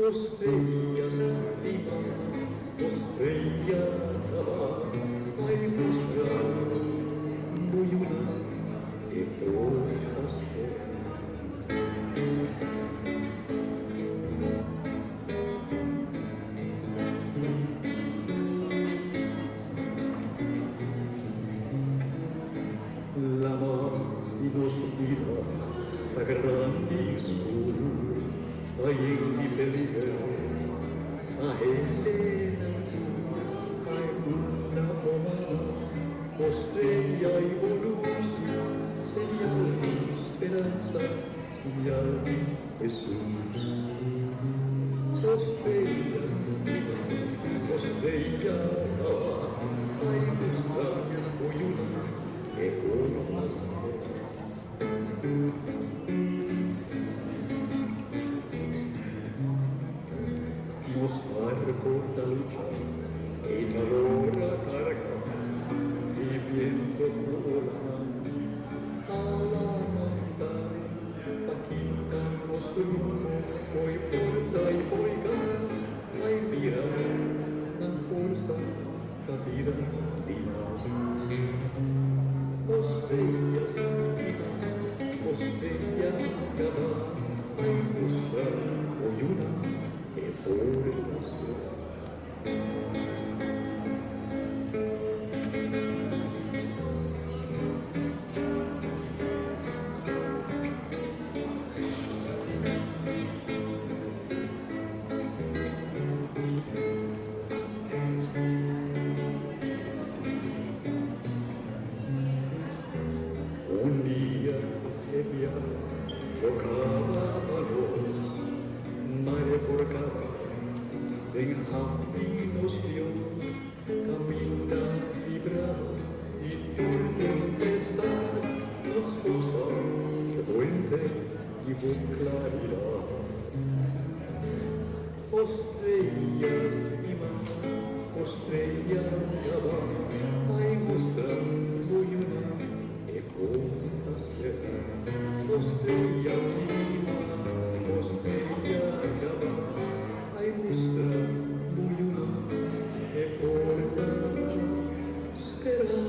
Estrellas di mar, estrella ay mustra bo yunan e por pastor. Lama di nos bida ta grandi i skur, ta yen di peliger, ta hendenan tur ta e unda bo mama, bo streya i bo lus, señal di speransa, señal di Hesus. Bo streya di mama, bo streya ta e mustra bo yunan e por pastor. Nos barco ta lucha e ta logra carga di biento cu olanan ta lamanta pa kita nos rumbo fo'i porta y fo'i cas ay bira nan forsa ta bira di mas. Estrellas di mar, estrella caba ay mustra bo yunan e por pastor. Un dia e biaha lo caba pa nos, mare por caba den haf di nos Dios, caminda di brava y tur tempestad nos goza e fuente di bo claridad. O strellas di mar, o strella caba, ay mustra bo yunan e con ta sera. O strellas di mar, o strella caba, ay mustra bo yunan e por ta spera.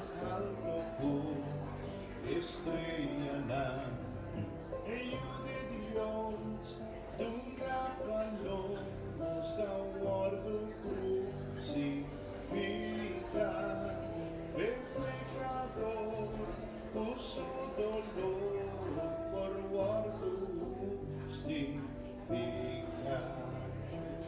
Mas haltu ku e streanan. E Yu di Dios, duna balor, nos a wòrdu krusifiká. E pekador ku su doló por wòrdu hustifiká.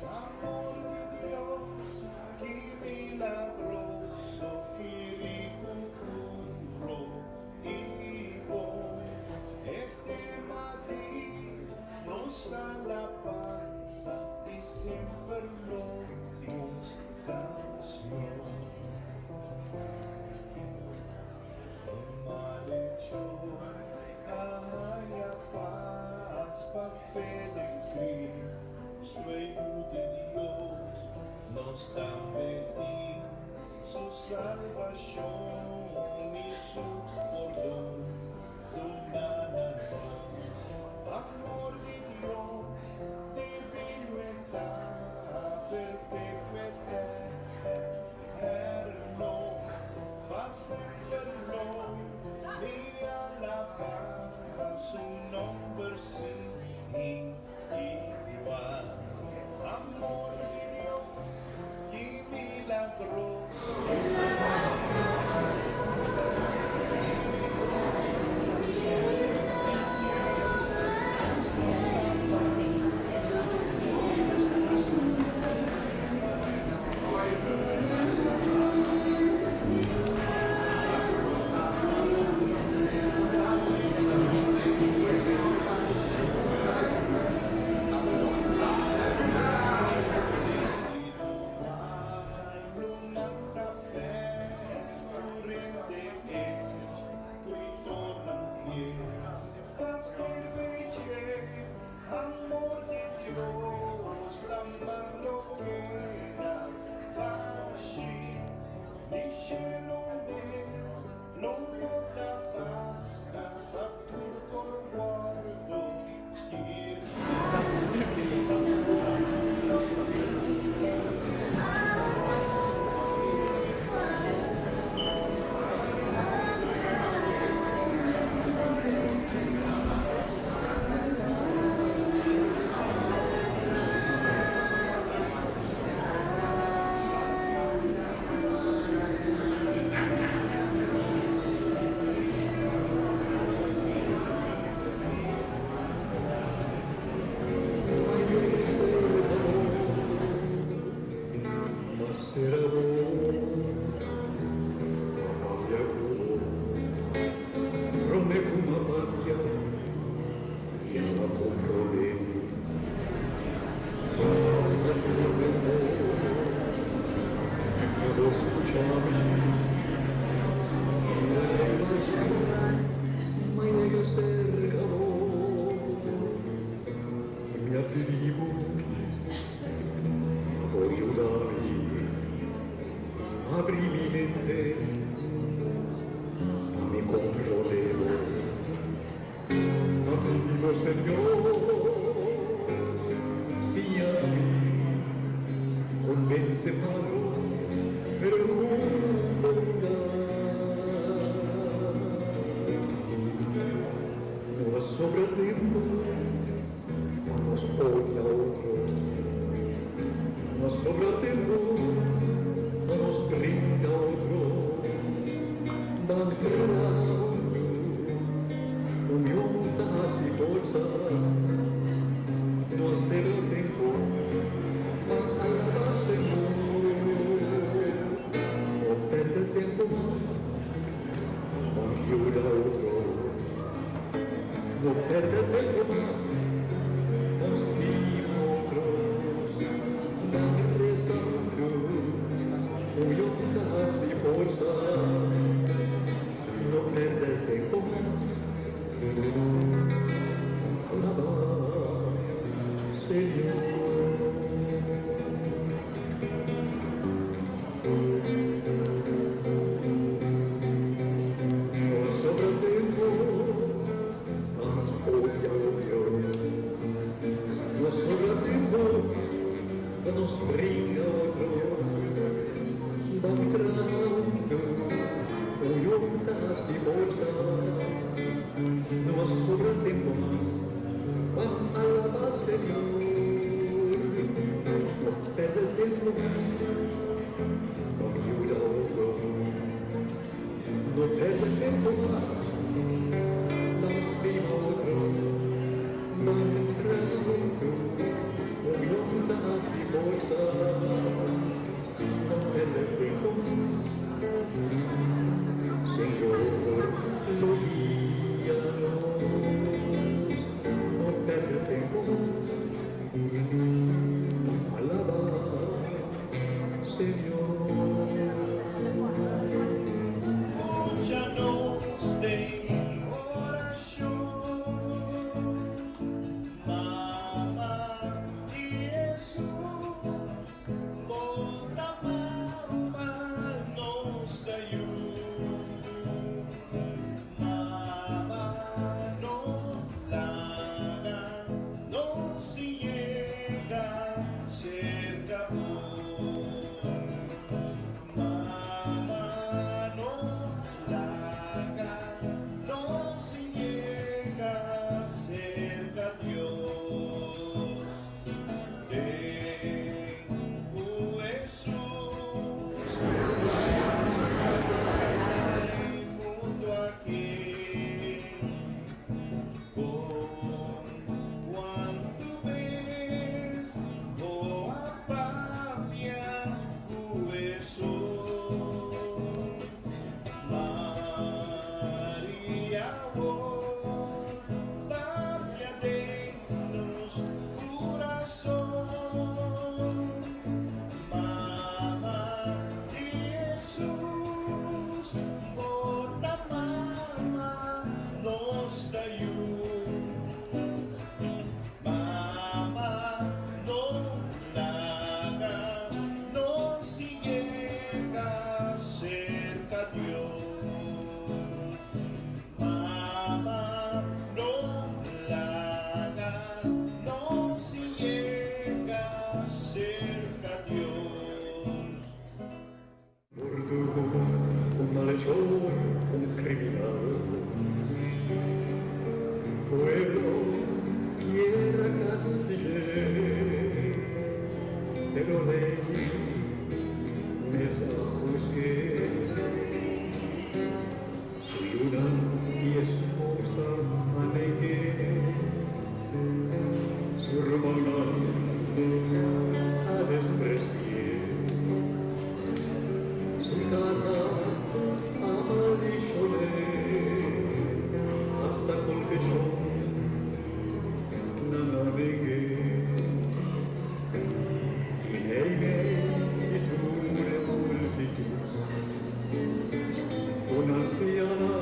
Amor di Dios, ki milagroso, ki riku, puro i bon. E tema di nos alabansa i semper lo nos kanshon. E malechor a haña pas pa fe den Cristo, e Yu di Dios. Nos tambe tin su salbashon i su pordon duná na nos. Amor di Dios, divino e ta, perfekto, eterno, pa semper lo mi alabá su nòmber sin igual. Amor di Dios, ki milagroso. Amor di Dios, laman no keda bashí, ni shelu mes lo no ta basta pa tur por wòrdu skirbí. Apri mi mente, ma mi comprolevo. Ma vivo, Señor, siñami, convence malo, pero cu bondad. No a sobra tempu pa nos odia otro. No a sobra tempu pa nos bringa otro. Ban traha huntu, union ta hasi forsa. No a sobra tempu, ban alabá Señor. No pèrdè tempu mas, ban yuda otro. No pèrdè tempu mas, ban stima otro. Ban resa huntu, union ta hasi forsa. No pèrdè tempu mas, alabá Señor. No sobra tempu pa nos odia. No pèrdè tempu mas, ban stima otro, ban traha huntu, union ta hasi forsa. No pèrdè tempu mas, Señor lo guia nos. No pèrdè tempu mas, alabá Señor. Skucha nos den orashon, Mama di Hesus, bo ta mama nos ta yu. Mama no laga nos yega serka bo. Mama no laga nos yega serka Dios. Den Hesus mundu aki. Kon kuantu bes bo a papia ku Hesus. Maria, oh, papia den nos kurason. Mama di Hesus, bo ta mama nos ta yu. Mama no laga nos yega serka Dios. Mama no laga nos yega serka Dios. Verdugo, un malhechor, un criminal. Pueblo kier a kastig'é, pero lei mes a husg'é. Su yunan i esposa a neg'é, su rumannan a despresi'é. Su tata a maldishon'é, asta konfeshon nan a neg'é. I meimei di tur e multitut, un ansiana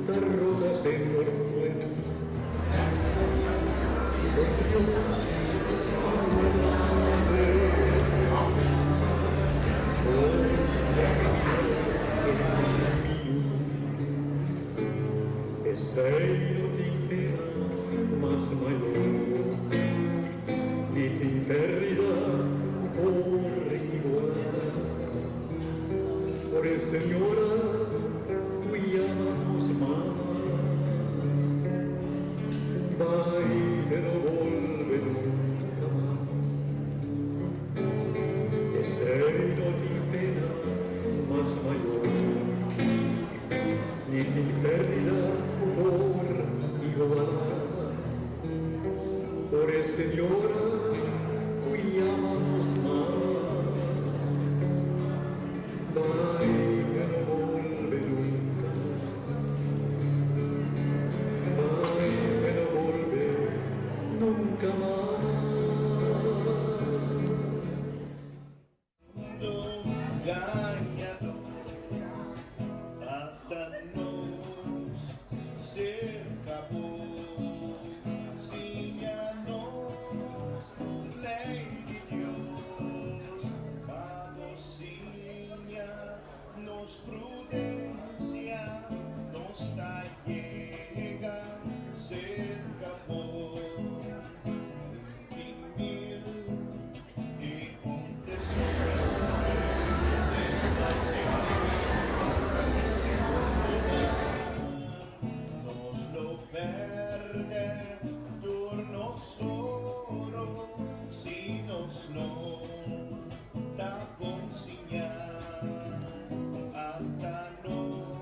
ta roga Señor Hues. Por Dios, ayúdame. Soy mi yu. Esei no tin pena mas mayó, ni tin pérdida por igualá. Por Señora, ku yama nos mama, bai no bolbe nunka mas. Esei no tin pena mas mayó, ni tin pérdida por igualá. Por Señora, ku yama nos mama, bai no bolbe nunka mas. Bai no bolbe nunka mas. Gañadó, ata nos serka bo, siña nos lei di Dios, pa bo siña nos prudensia, nos ta yega serka bo. Tin 1001 tesoro. Nos lo pèrdè tur nos oro si nos no ta bon siñá. Ata nos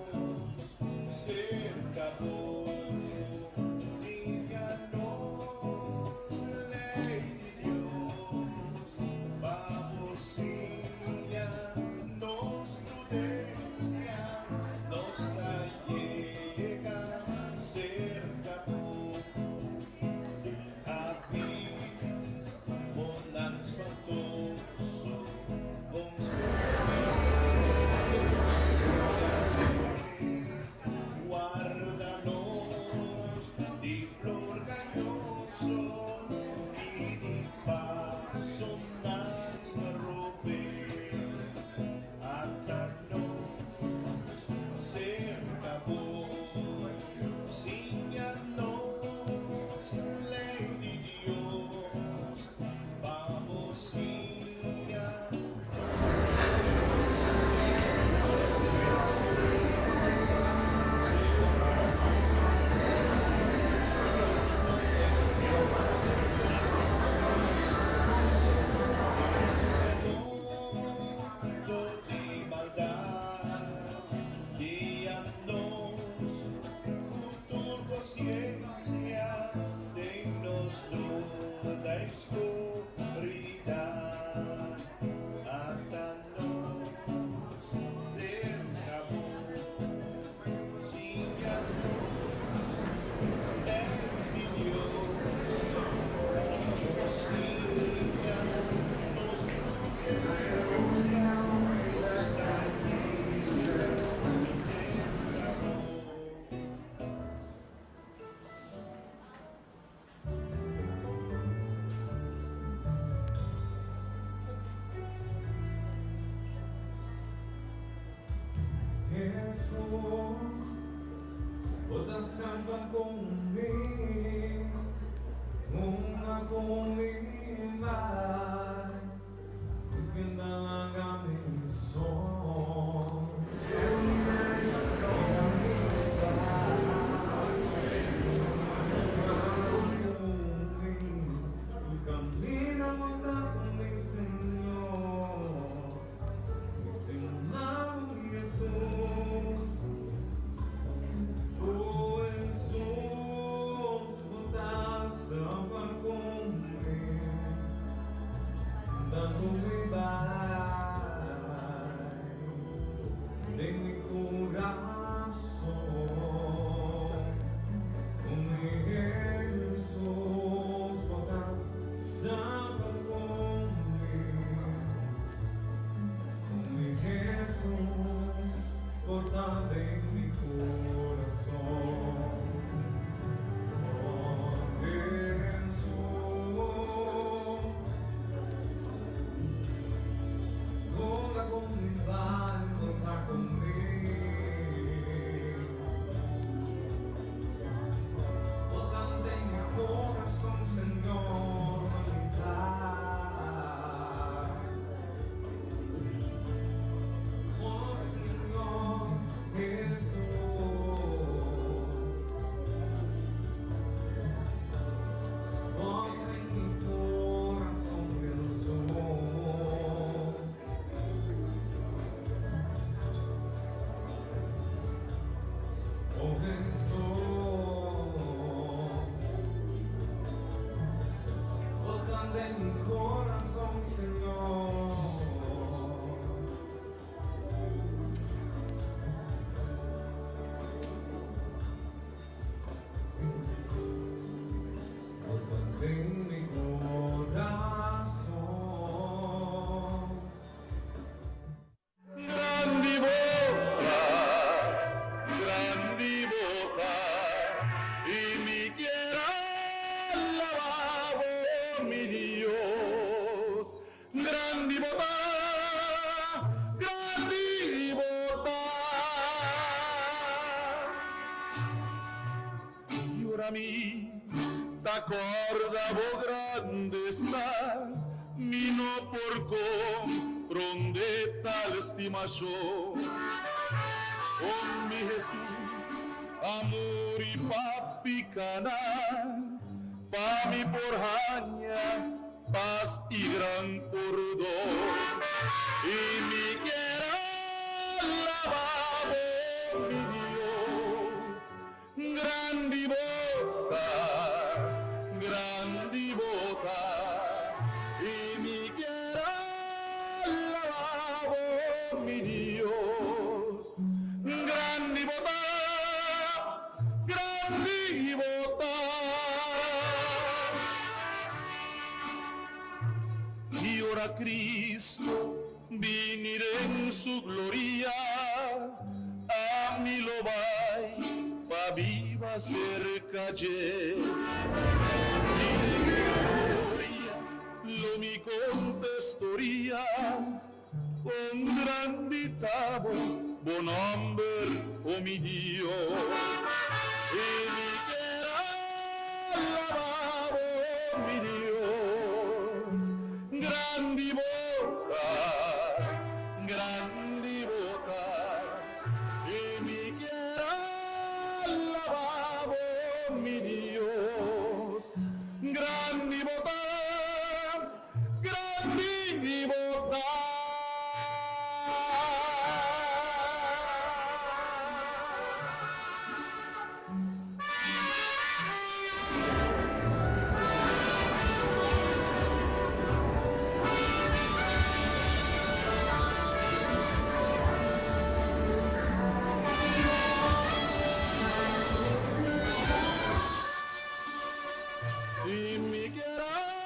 Hesus, bo ta semper ku mi, unda ku mi bai, nunca laga mi so. Den mi kurason, ku mi Hesus, bo ta semper ku mi. Ku mi Hesus, bo ta den mi kurason. Oh Hesus, unda ku mi bai, bo ta ku mi. Bo ta den mi kurason, Señor, mi Oh Señor Jesús, pon en mi corazón Jesús. Oh Jesús, bota en mi corazón, Señor. Bota en mi corazón. Grandi bo ta, grandi bo ta, i mi kier alabá bo, mi Dios. Grandi bo ta, grandi bo ta. I ora mi ta kòrda bo grandesa, mi no por komprondé tal stimashon. Oh mi Hesus, a muri pa pikánan, pa mi por haña pas i gran pordon. I mi kier alabá bo, mi Dios. Grandi bo ta, grandi bo ta, i mi kier alabá bo, mi Dios. Grandi bo ta, grandi bo ta. I ora Cristo bini den su gloria, ami lo bai pa biba serka dje. I gloria lo mi konta e storia, kon grandi ta bo, bo nòmber, o mi Dios. I mi kier alabá bo, mi Dios. Grandi bo ta, grandi bo ta, i mi kier alabá bo, mi Dios. Grandi bo ta, grandi bo ta. Si mi kier.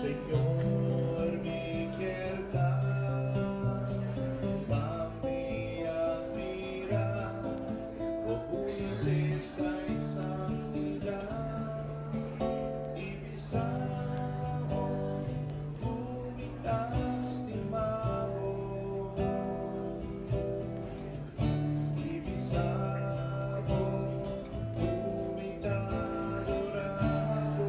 Señor, mi kier ta pa mi admira Bo bunitesa y santidad y bisa Bo cu mi ta stima Bo y bisa Bo cu mi ta adora Bo.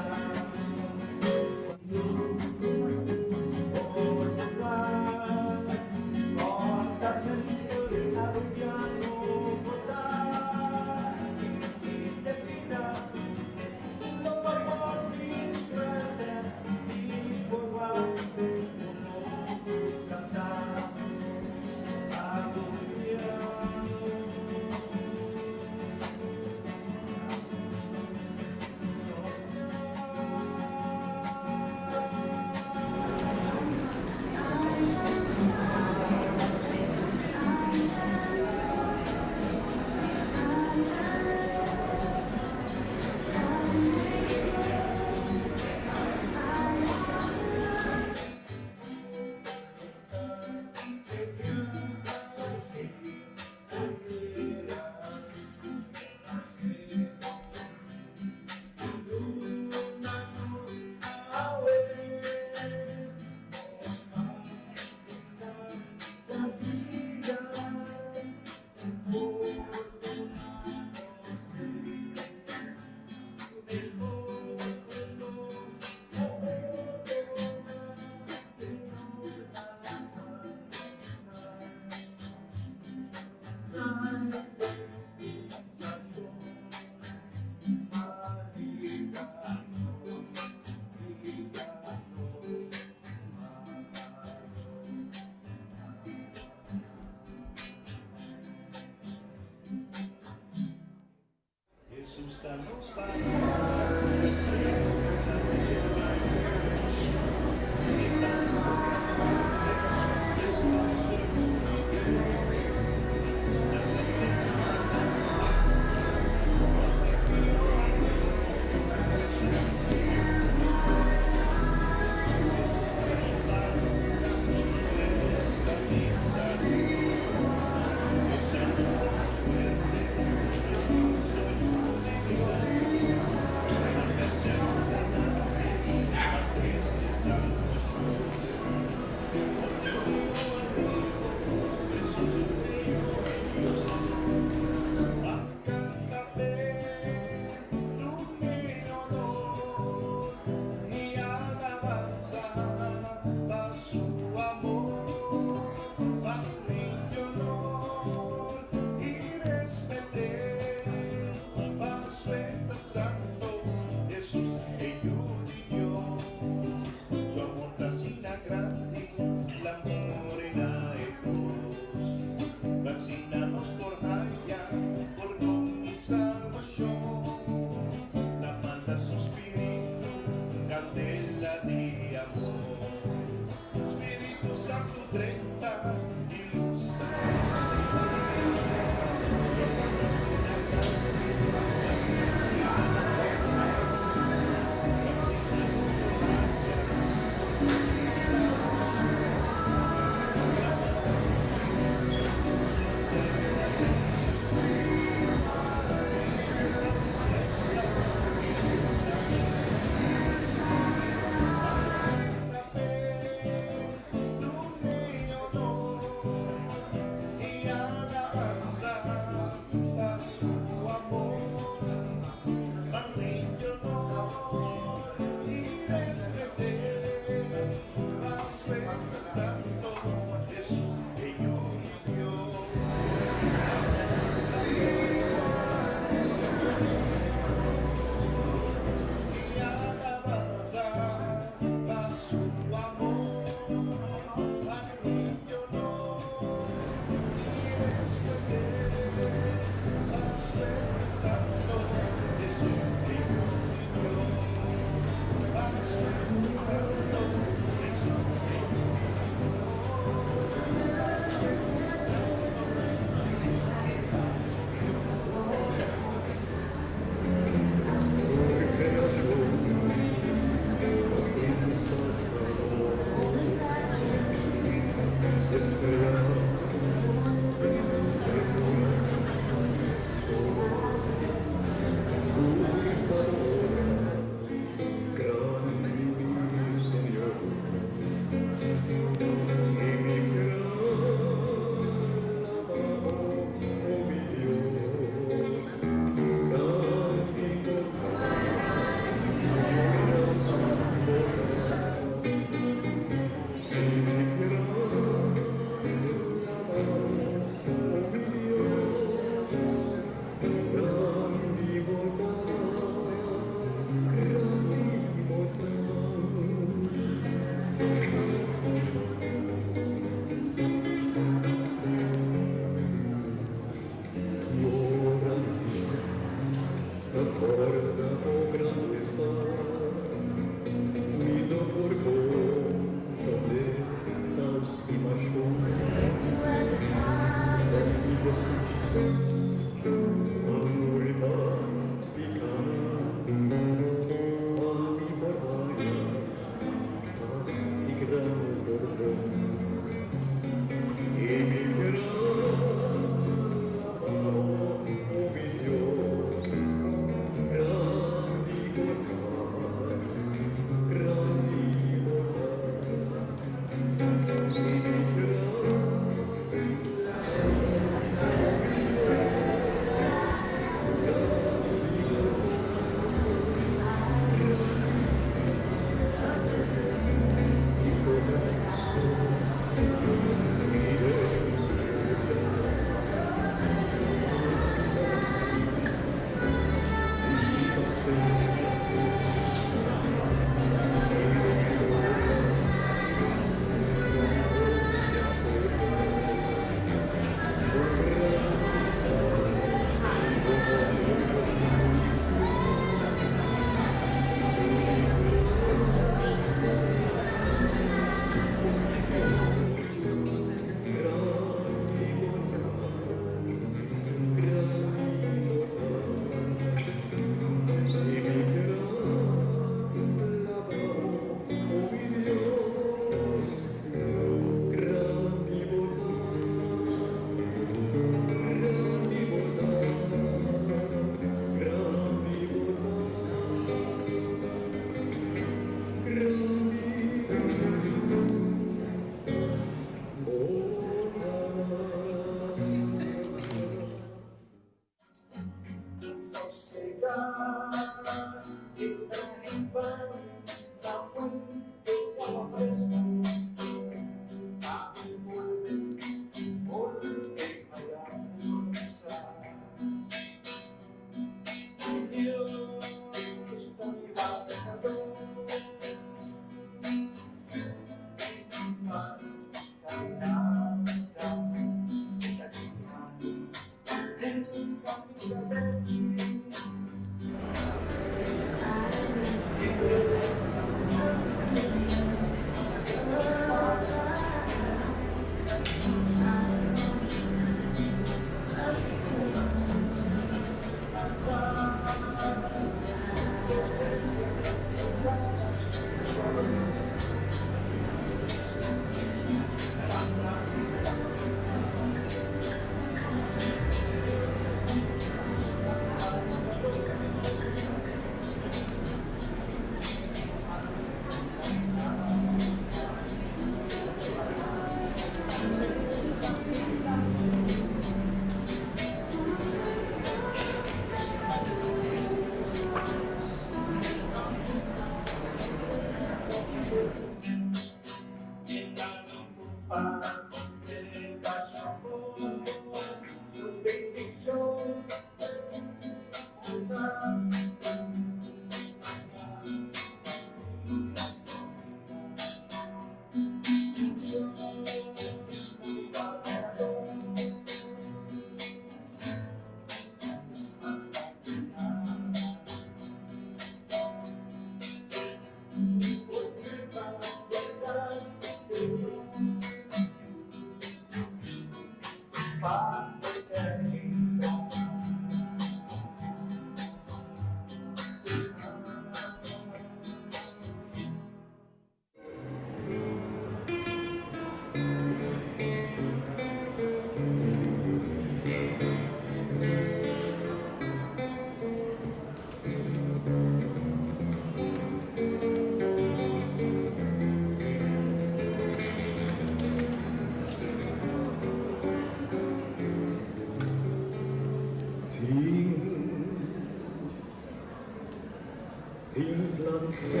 Tin planta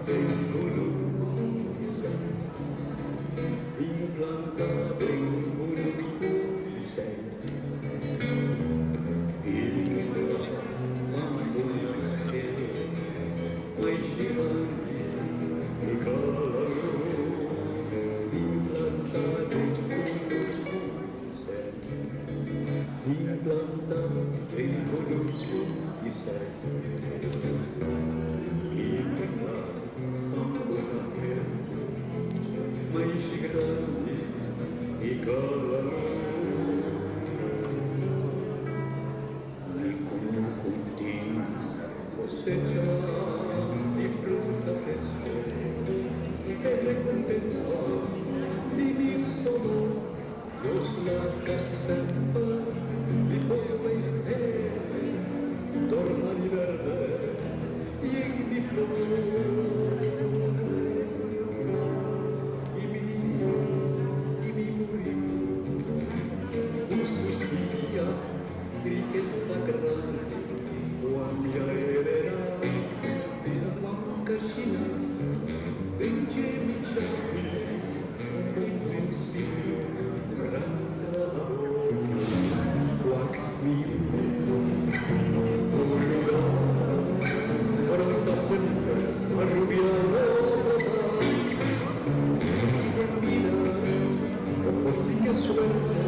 den kunuku di sèn. Tin planta den kunuku di sèn. Tin planta den kunuku di sèn. Cosecha di fruta fresca e recompensa di mi solo Dios la sempre mi può torna di verde y mi flor y mi burrito un riqueza grande mia heredad vida Huancashina Benche un buen principio gran trabajador Huac mi un lugar pronta sempre a en vida o por ti que suerte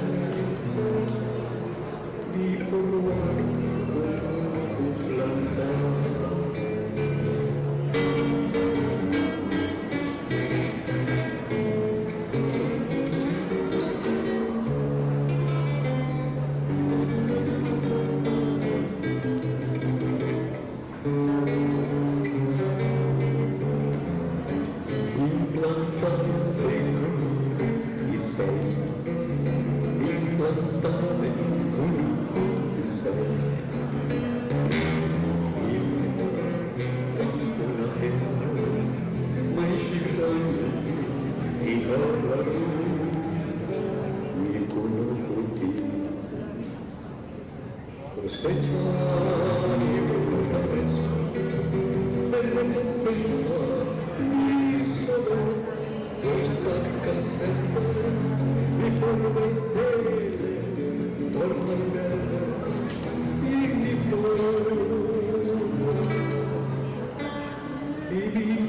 di por Cosecha di frutta fresca per recompensa di solo questa cassetta mi promettete torna il verde in flor y mi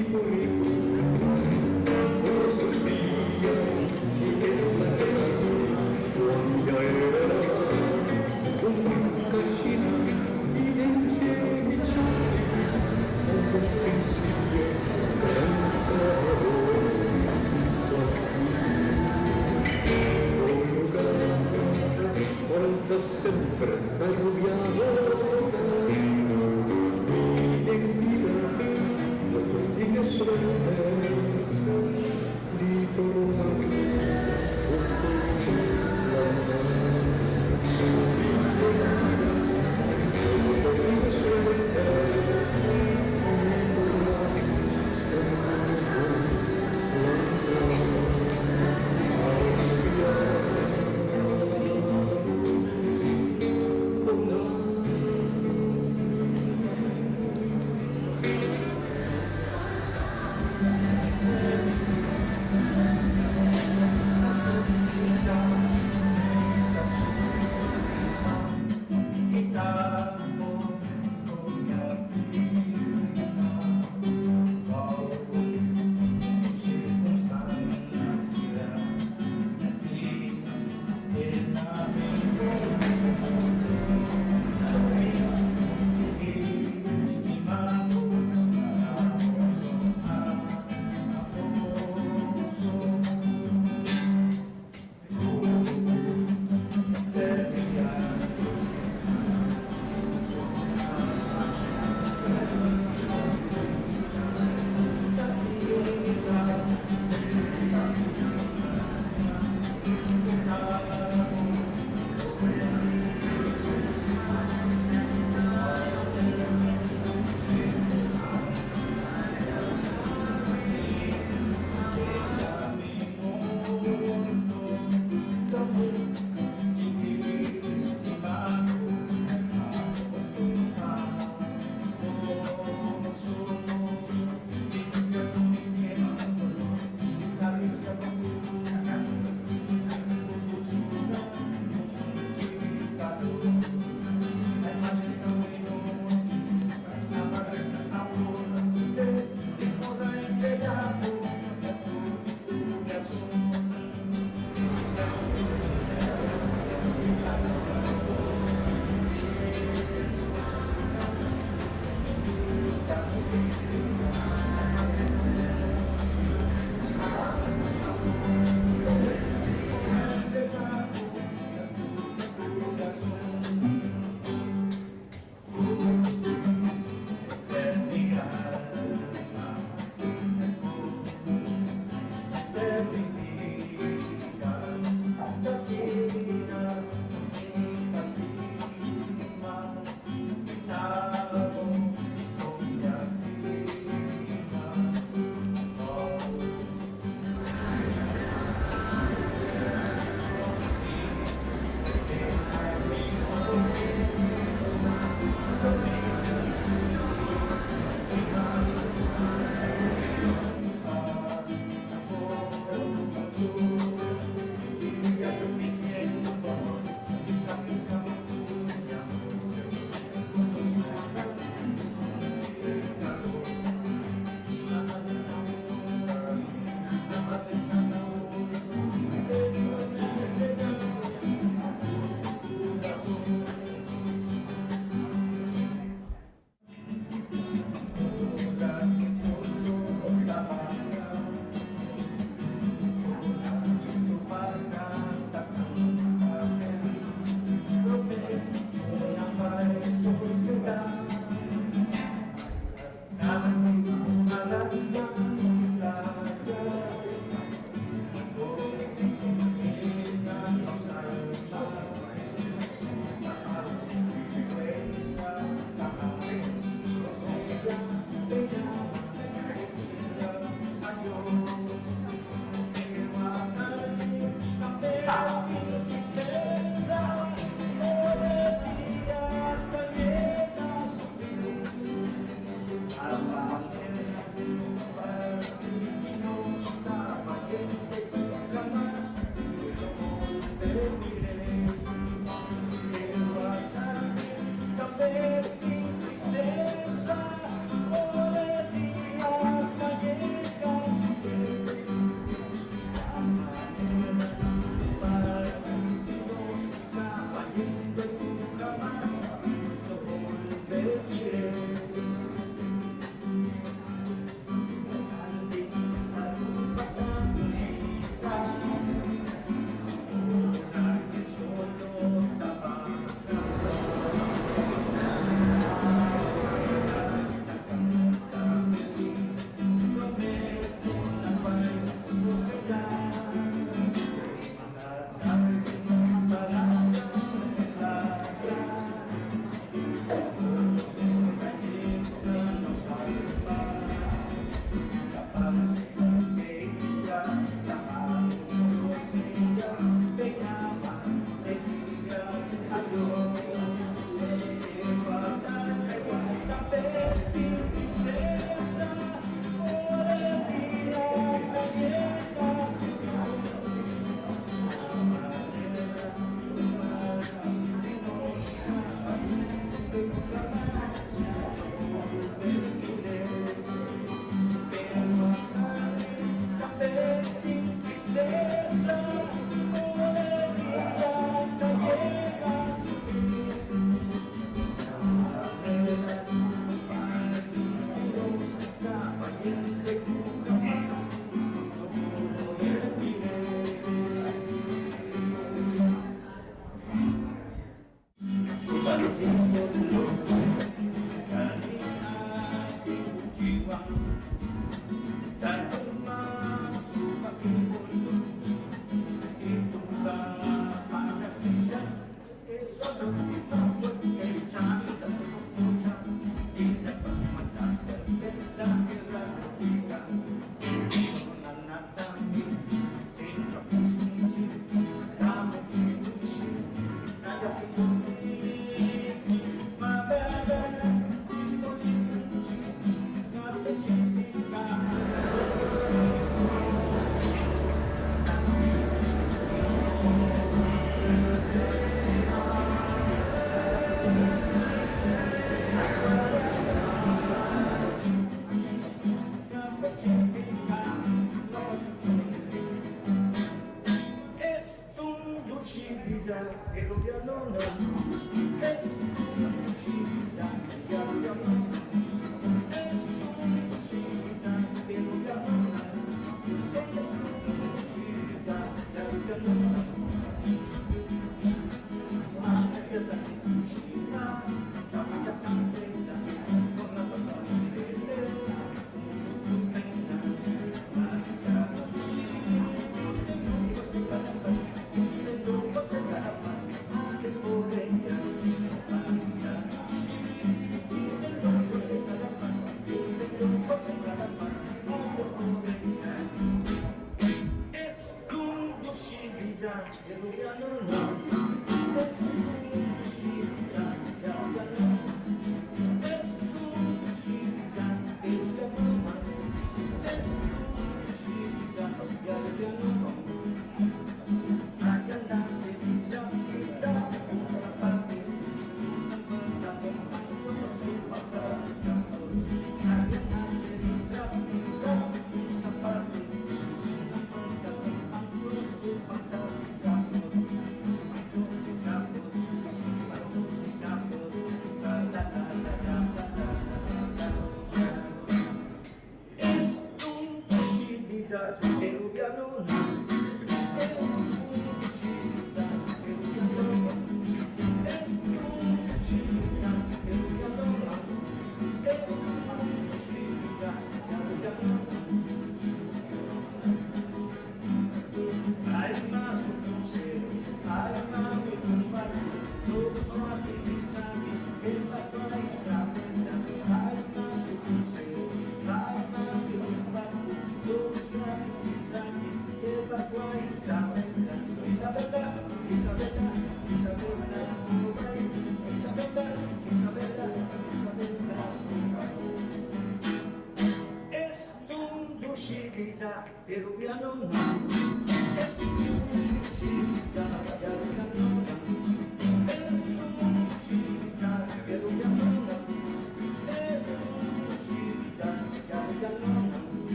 sempre arrubiado en vida no contiene suerte di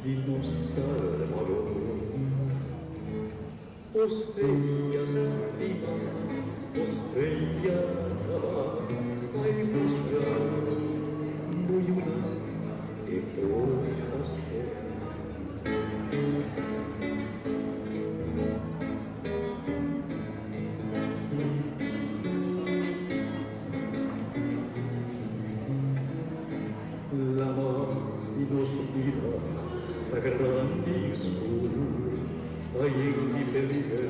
di nos Salbador. O estrellas di mar, o streya kaba, ai mustra bo yunan e bon pastor. Lama di nos bida ta grandi skur, ta yen di peliger,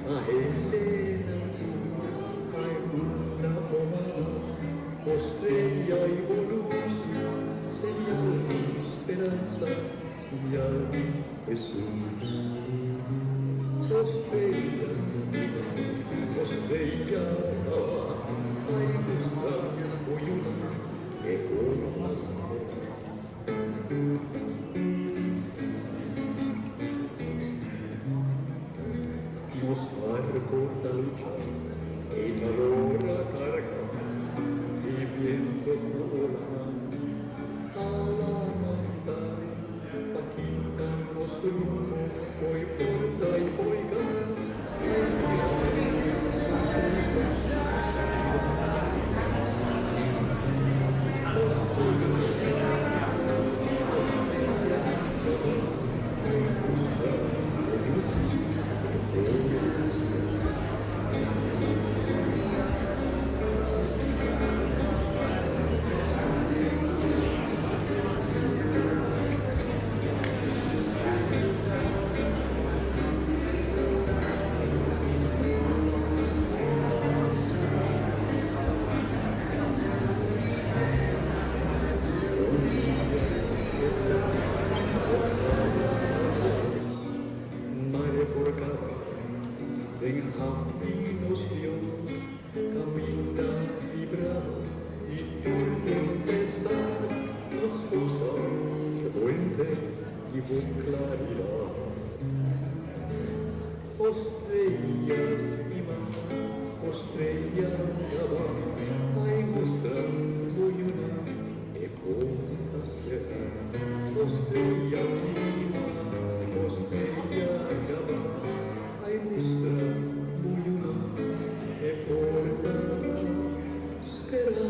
ta hendenan tur, ai unda bo mama, bo streya i bo lus, señal di speransa, señal di Hesus. O strellas di mar, o streya kaba, ai mustra bo yunan e bon pastor. Nos barco ta lucha e talora carga di biento cu olanan a lamanta pa kita nos rumbo fo'i porta y fo'i cas. Mare por caba den haf di nos Dios, caminda di brama y tur tempestad nos goza fuente di bo claridad. O strellas di mar, o streya kaba, ai mustra bo yunan e bon pastor. O strellas di mar, o streya kaba, ai mustra bo yunan e porta spera.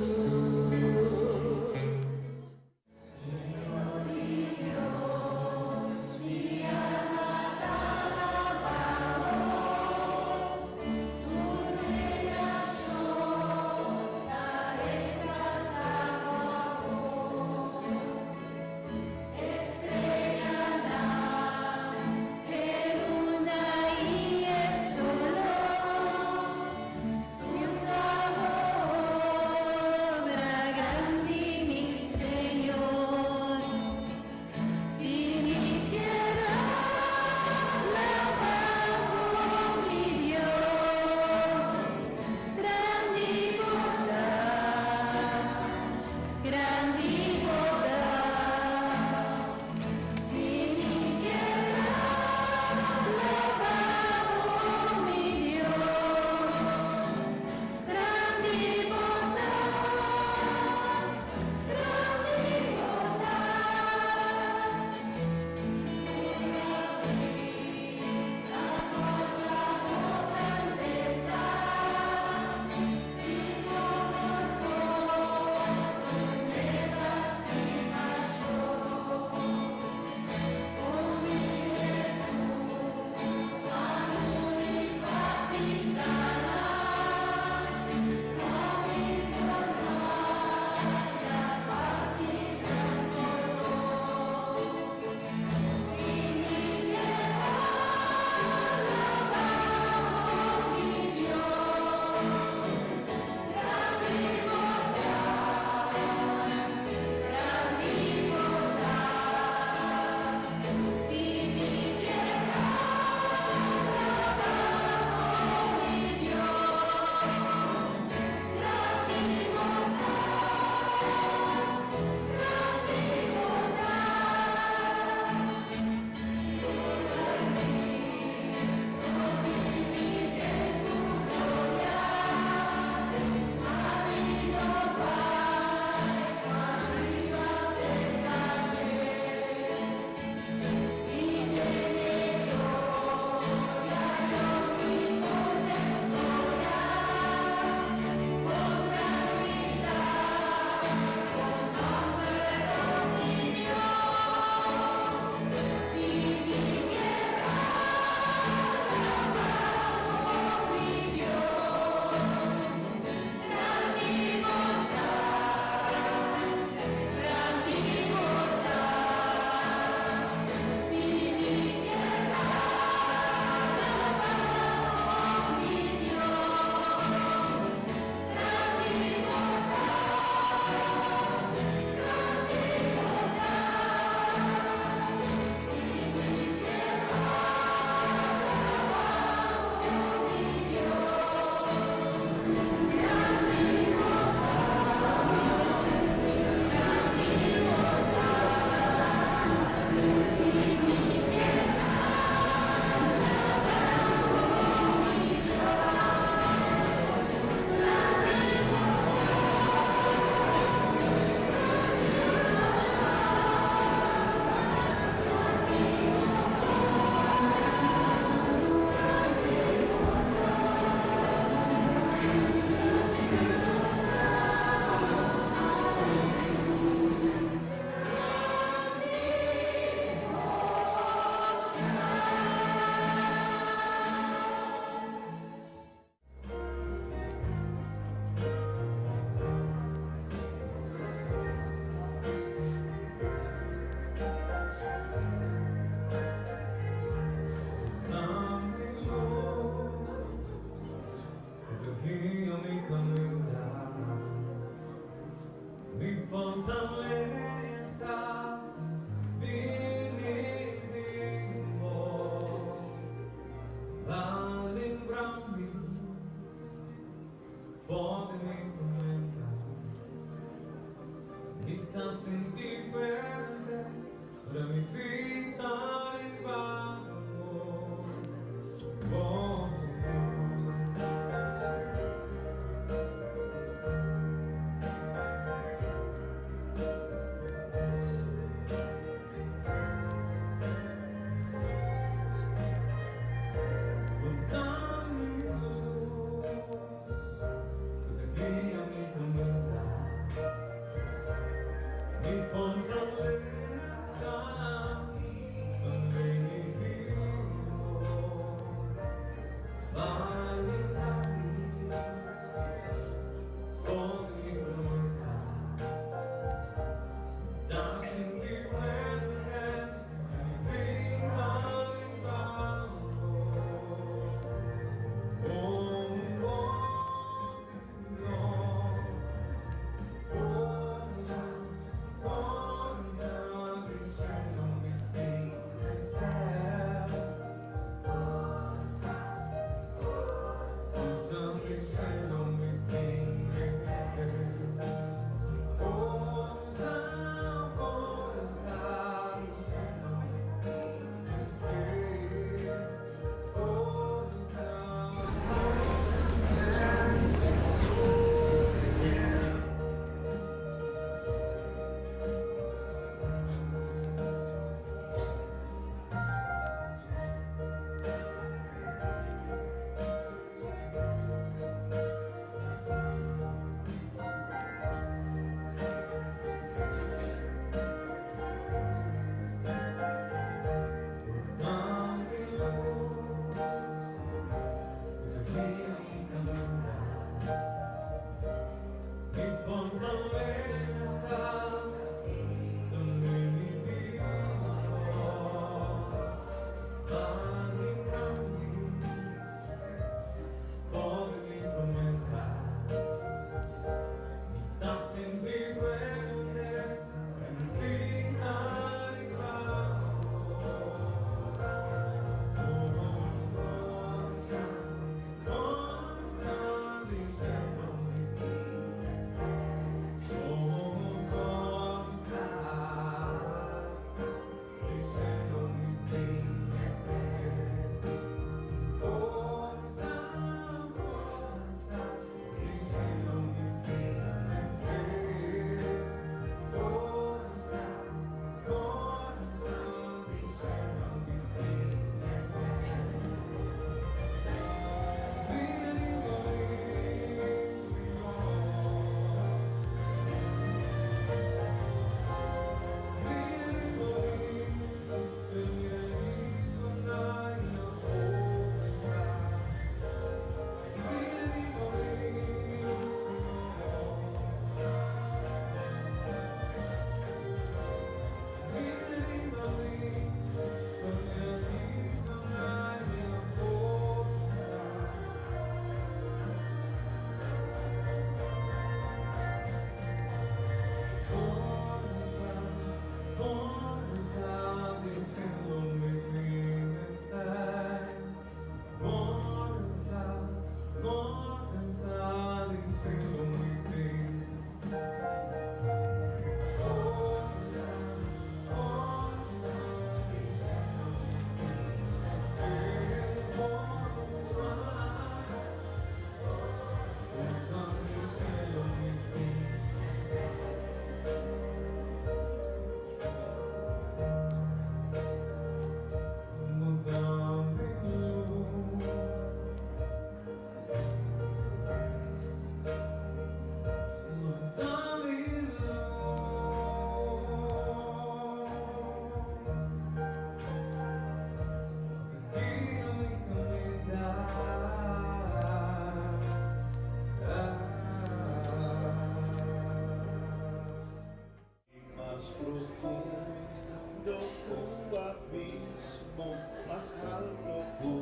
Mas profundo ku abismo, mas haltu ku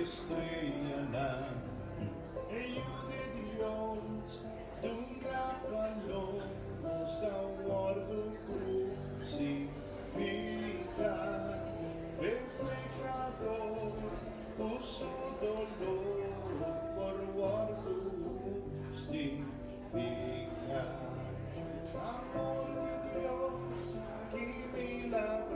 streanan. E Yu di Dios, duna balor, a wòrdu krusifiká. E pekadó, ku su doló, por wòrdu hustifiká. Amor di Dios, ki milagroso.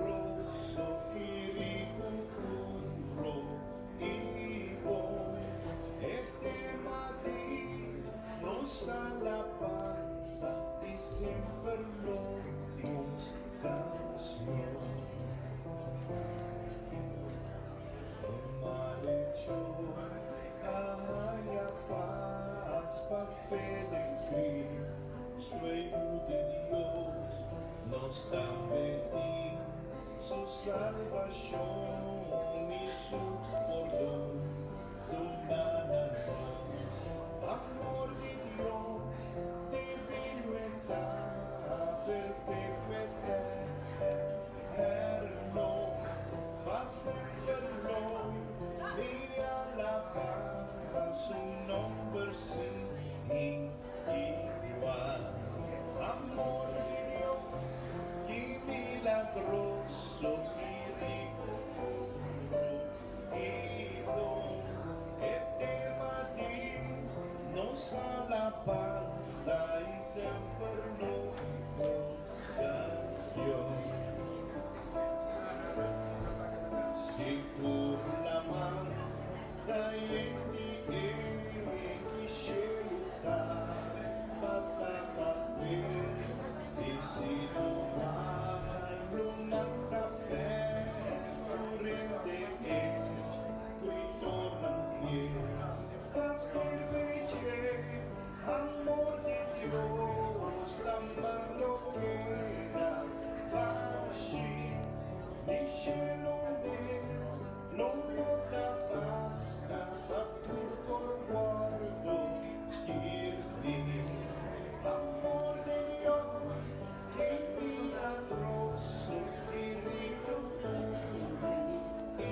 Salbashon i su pordon duna na nos. Amor di Dios divino e ta, perfekto eterno, pa semper lo mi alabá su nòmber sin igual. Amor di Dios, ki milagroso, ki riku i bon. E tema di nos alabansa i semper nos kanshon. Sigur laman ta yen di enki shelu tabata papel i si palunan ta perkurente eskritornan fiel ta skirbi dje amor di Dios laman lo keda bashí ni shelu mes lo no ta basta pa tur por wòrdu skirbí. Amor di Dios, ki milagroso, ki riku puru i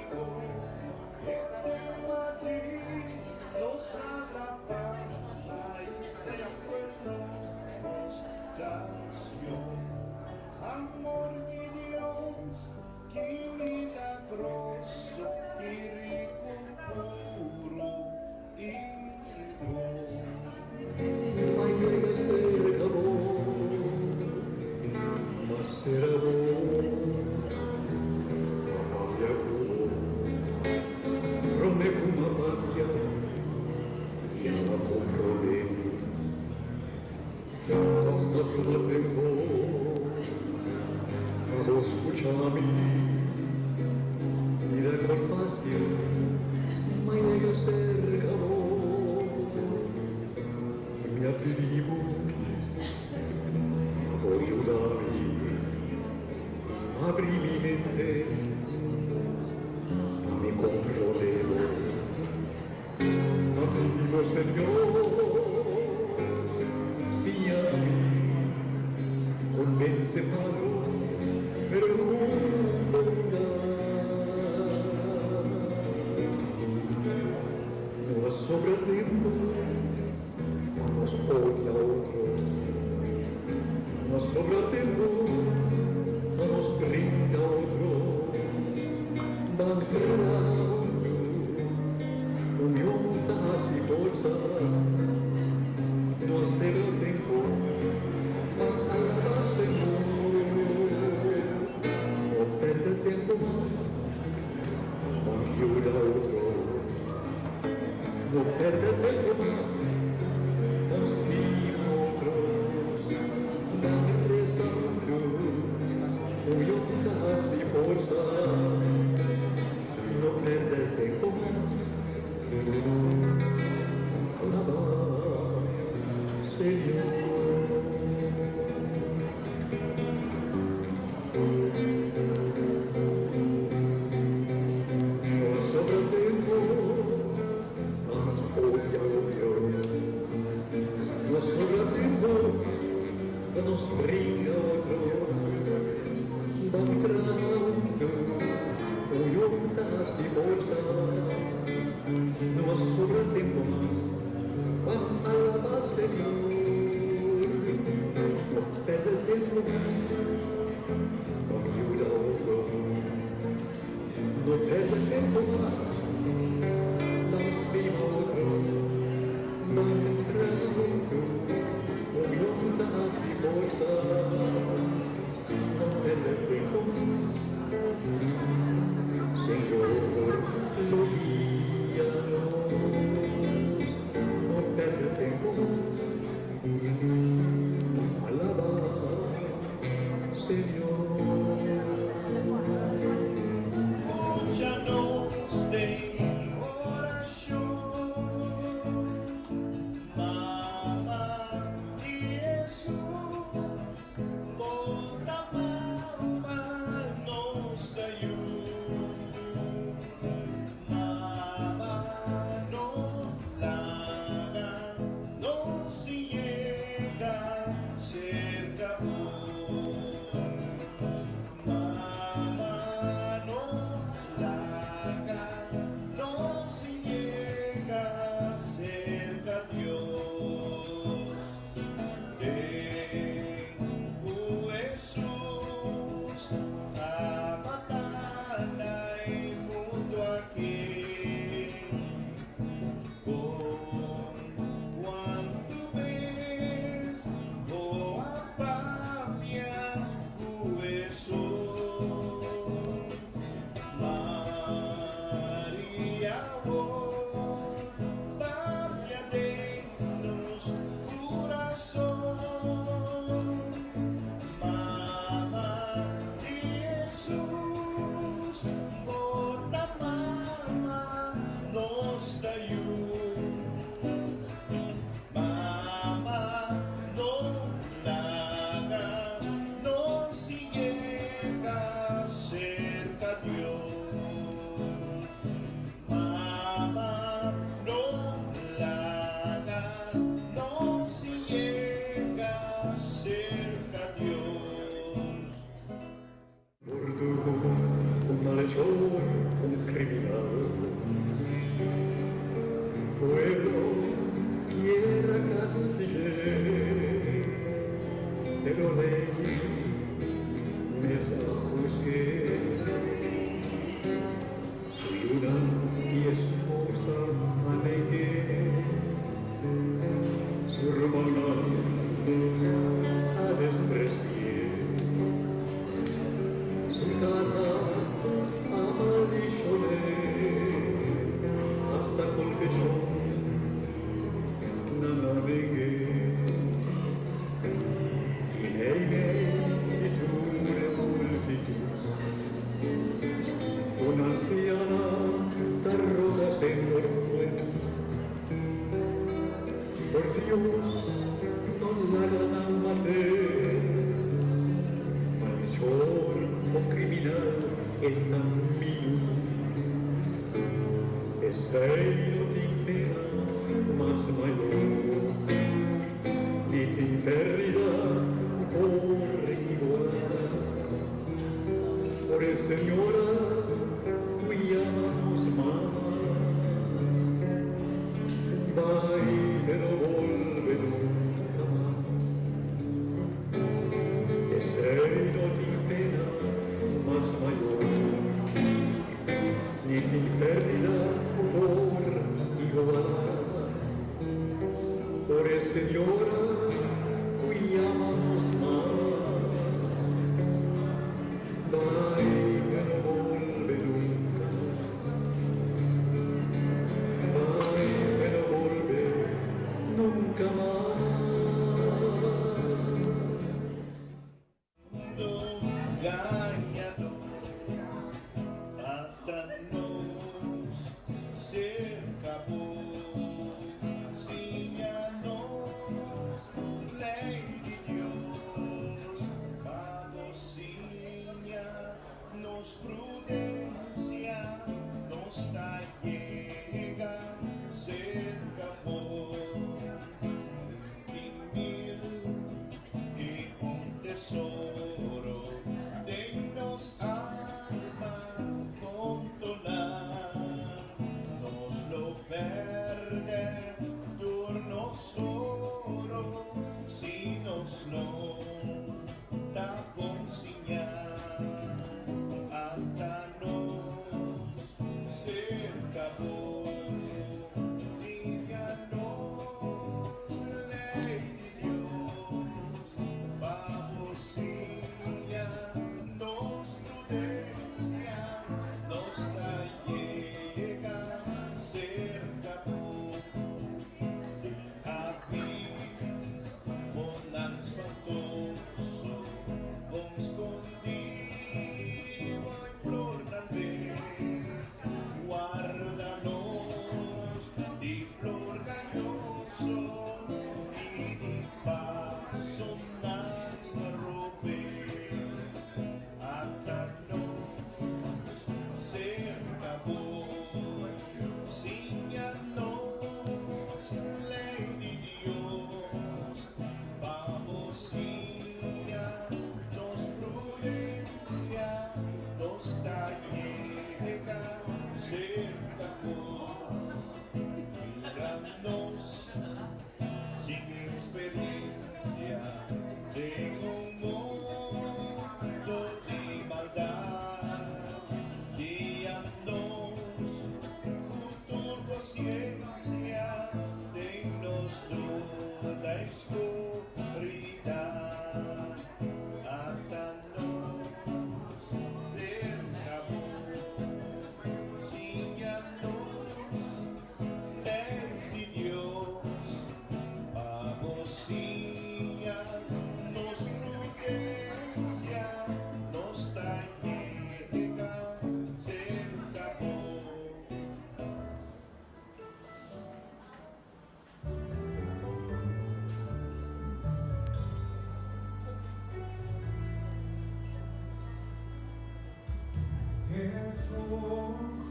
bon. E tema di nos alabansa i semper nos kanshon. Amor di Dios, ki milagroso, ki riku puru i bon. Mai yega serka bo, ma sera bo pa papia ku bo. Promé ku m'a papia, ya m'a komprondé. Tòg m'a tuma tempu pa bo skucha mi. Mira kon fásil m'a yega serka bo. I mi a pidi bo pa bo yuda mi habri mi mente pa mi komprondé bo. M'a pidi bo, Señor, siña mi, konvensé malu, pero ku bondat. No a sobra tempu pa nos odia otro. No a sobra tempu pa nos bringa otro. Ban traha huntu, union ta hasi forsa. No a sobra tempu, ban alabá Señor. No pèrdè tempu mas, ban yuda otro. No pèrdè tempu mas, ban stima otro. Ban resa huntu, union ta hasi forsa. No pèrdè tempu mas, alabá Señor. No a sobra tempu pa nos odia otro. No a sobra tempu pa nos bringa otro. Ban traha huntu, union ta hasi forsa. No a sobra tempu mas, ban alabá Señor. No pèrdè tempu mas, ban yuda otro. No pèrdè tempu mas, ban stima otro. Ban traha huntu, union ta hasi forsa. No pèrdè tempu mas, Señor lo guia nos. No pèrdè tempu mas, alabá Señor. Escucha nos. E ta mi yu. Esei no tin pena mas mayor, ni tin perdida por igualá. Por e señora ku yama nos mama, bai e no bolbe nunka mas. Esei no tin pena mas mayor, ni tin perdida por igualá. Por e señora ku yama nos mama, bai e no bolbe nunka mas. Bai e no bolbe nunka mas. Gañadó, ata nos serka bo. Siña nos lei di Dios, pa bo siña nos prudensia, nos ta yega serka bo. Tin 1001 tesoro den nos alma montoná. Nos lo pèrdè tur nos oro si nos no ta bon siñá. Ata nos serka bo. Siña nos lei di Dios, pa bo siña nos prudensia, nos ta yega serka bo. Abismonan spantoso, bon skondí, fo'i flornan bes, warda nos di flor gañoso i di pasonan robes. Ata nos serka bo, siña nos lei di Dios, pa bo siña nos prudensia, nos ta yega serka bo. Mira nos sin eksperensia den un mundu di maldat. Guia nos ku tur bo siensia den nos duda i skuridat. Ata nos serka bo, siña nos lei di Dios, pa bo siña nos prudensia, nos ta yega serka bo. Jesus,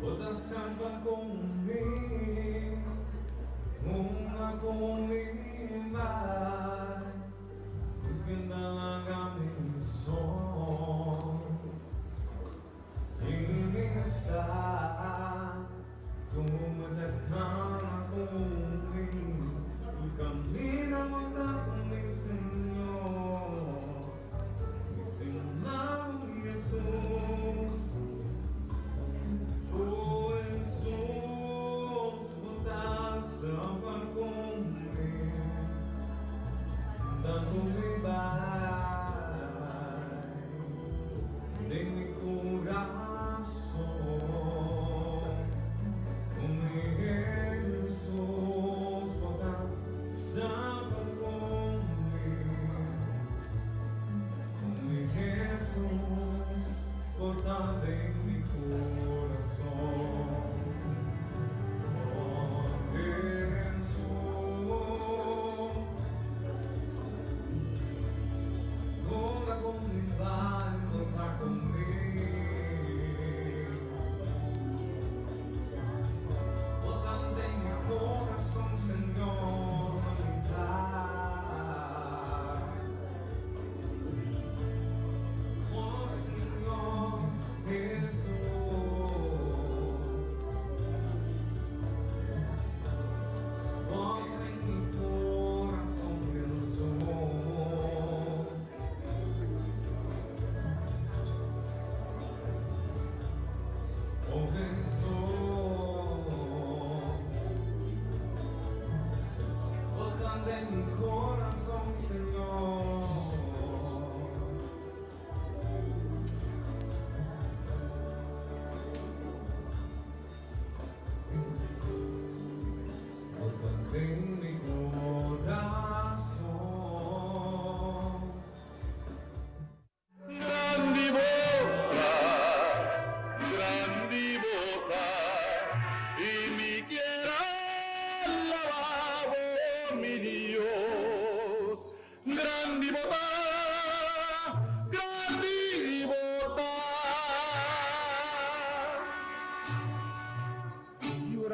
bo ta salba ku mi, hunga ku mi bai, porque n' ta laga mi so. I mi sa, ku bo ta kana ku mi, tur kaminda bo ta ku mi, Señor, mi Señor Jesus. Oh Jesus, bo ta semper ku mi, dando mi bai.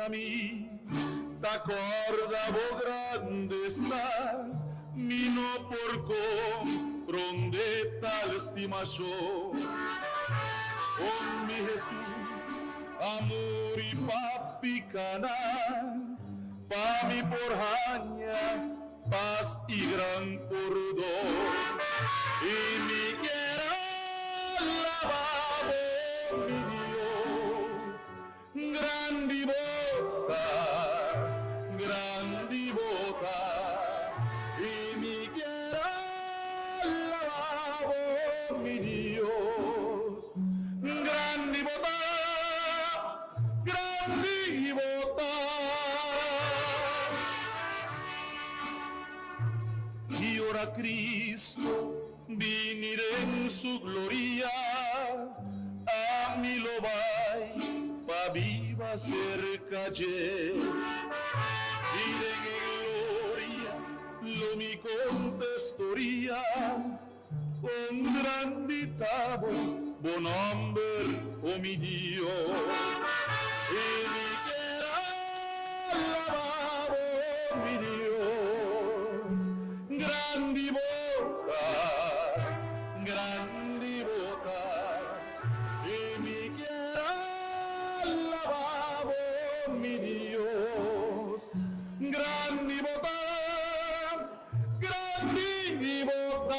Ora mi ta corda bo grandeza, mi no por comprende tal estimacion. Oh mi Jesus, a muri pa picanan, pa mi por haña paz y gran pordon. Y mi kier alaba bo, mi Dios, grandi bo ta, grandi bo ta. Y mi kier alaba bo, mi Dios, grandi bo ta, grandi bo ta. Y ora Cristo bini den su gloria, ami lo bay pa biba cerca dje. Y den gloria lo mi conta storia, con grandi ta bo nomber, oh mi Dios. Y mi kier alaba bo, mi Dios, grandi bo ta, grandi bo ta. Y mi kier alaba bo, mi Dios, grandi bo ta, grandi bo ta.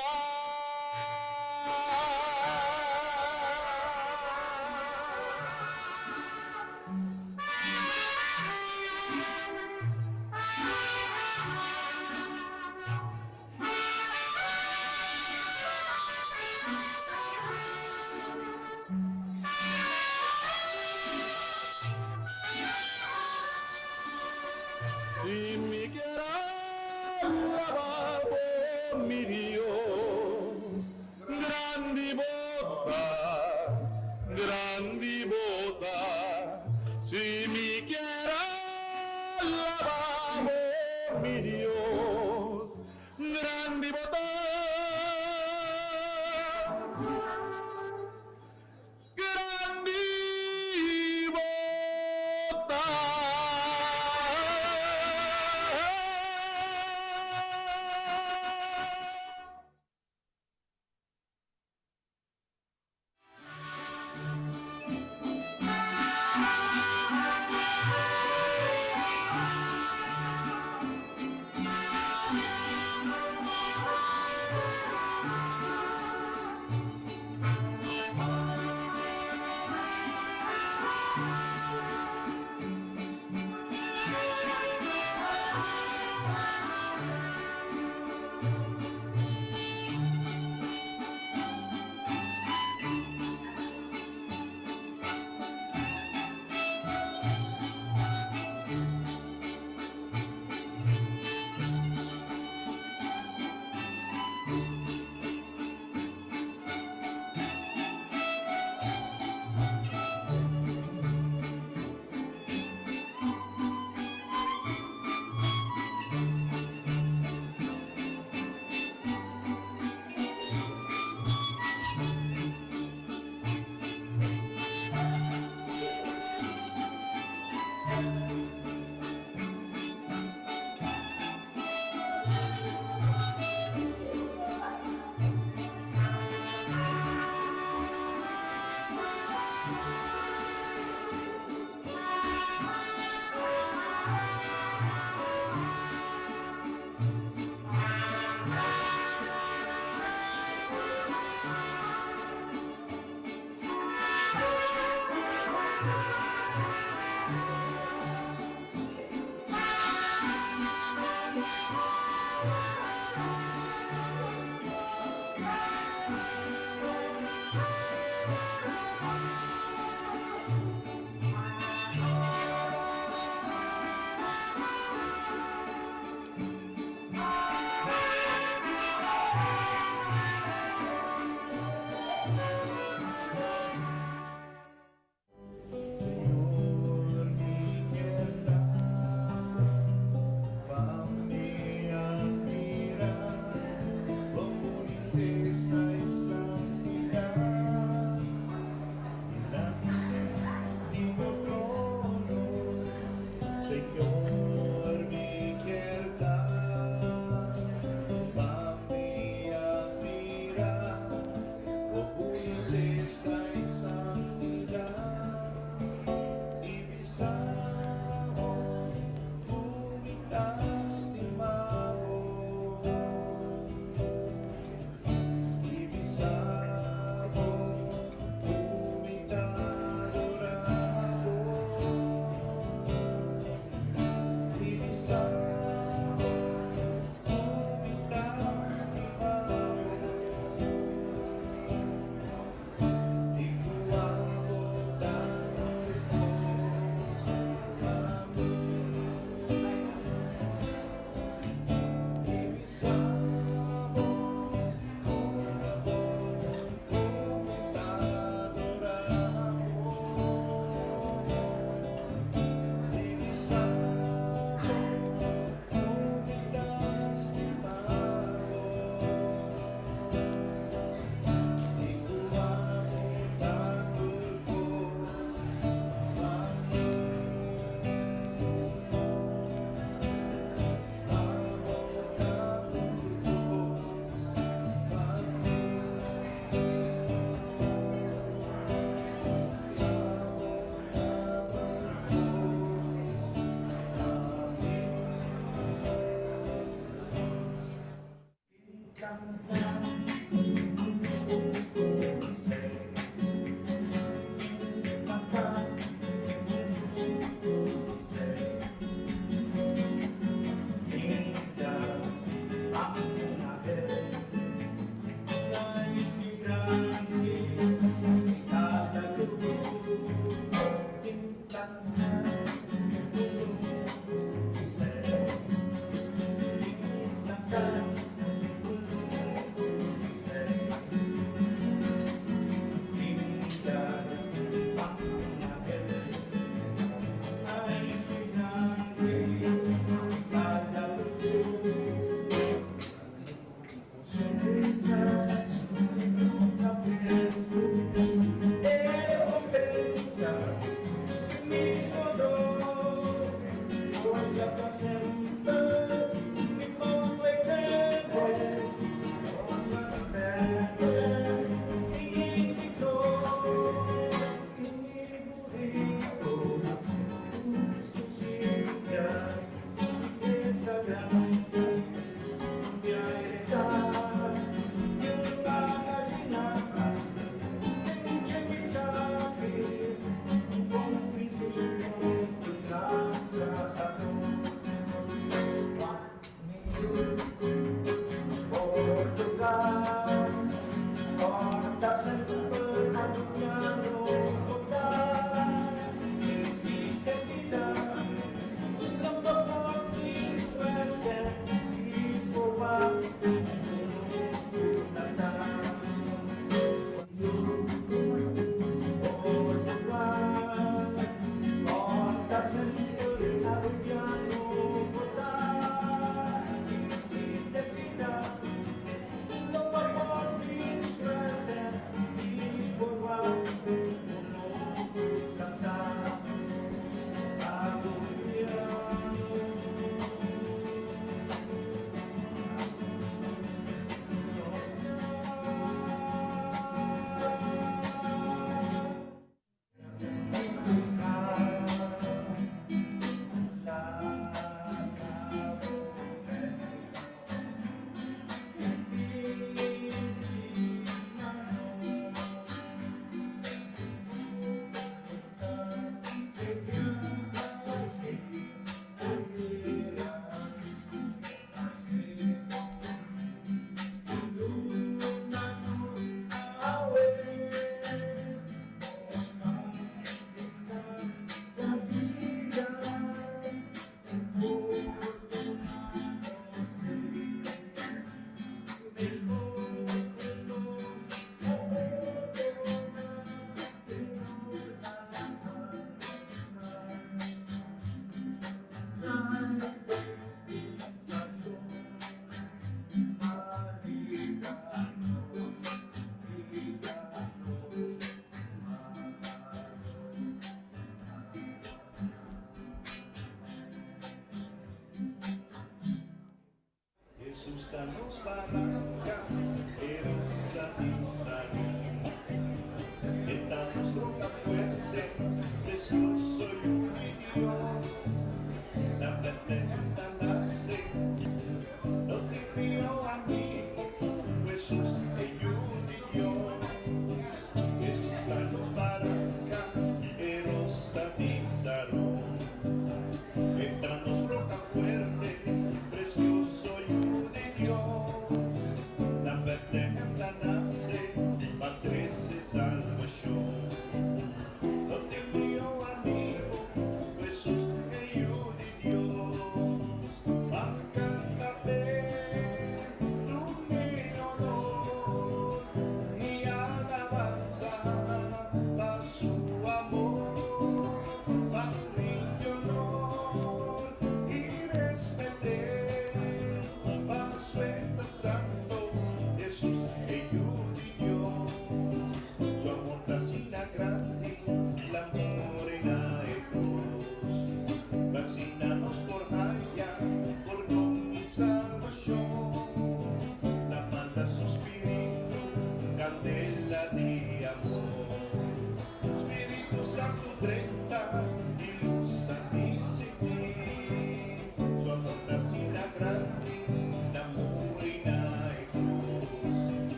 Si mi kier alaba bo, mi Dios, grandi bo ta, grandi bo ta. Si mi kier alaba bo, mi Dios, grandi bo ta, grandi bo ta.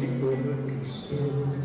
Y como Cristo.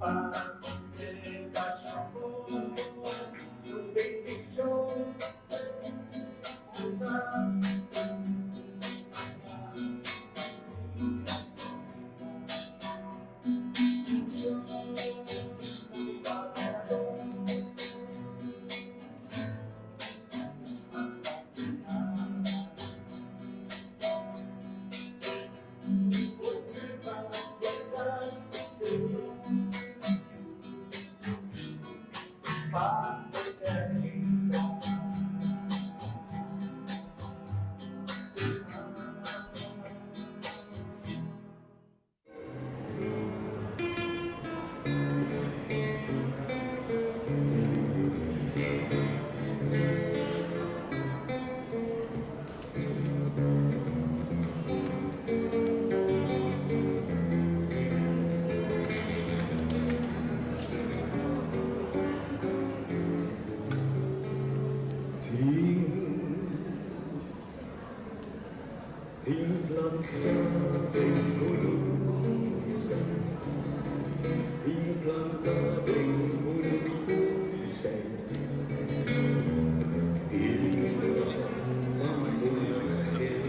Tin planta den kunuku di sèt. Tin planta den kunuku di sèt. Tin pampuna skel,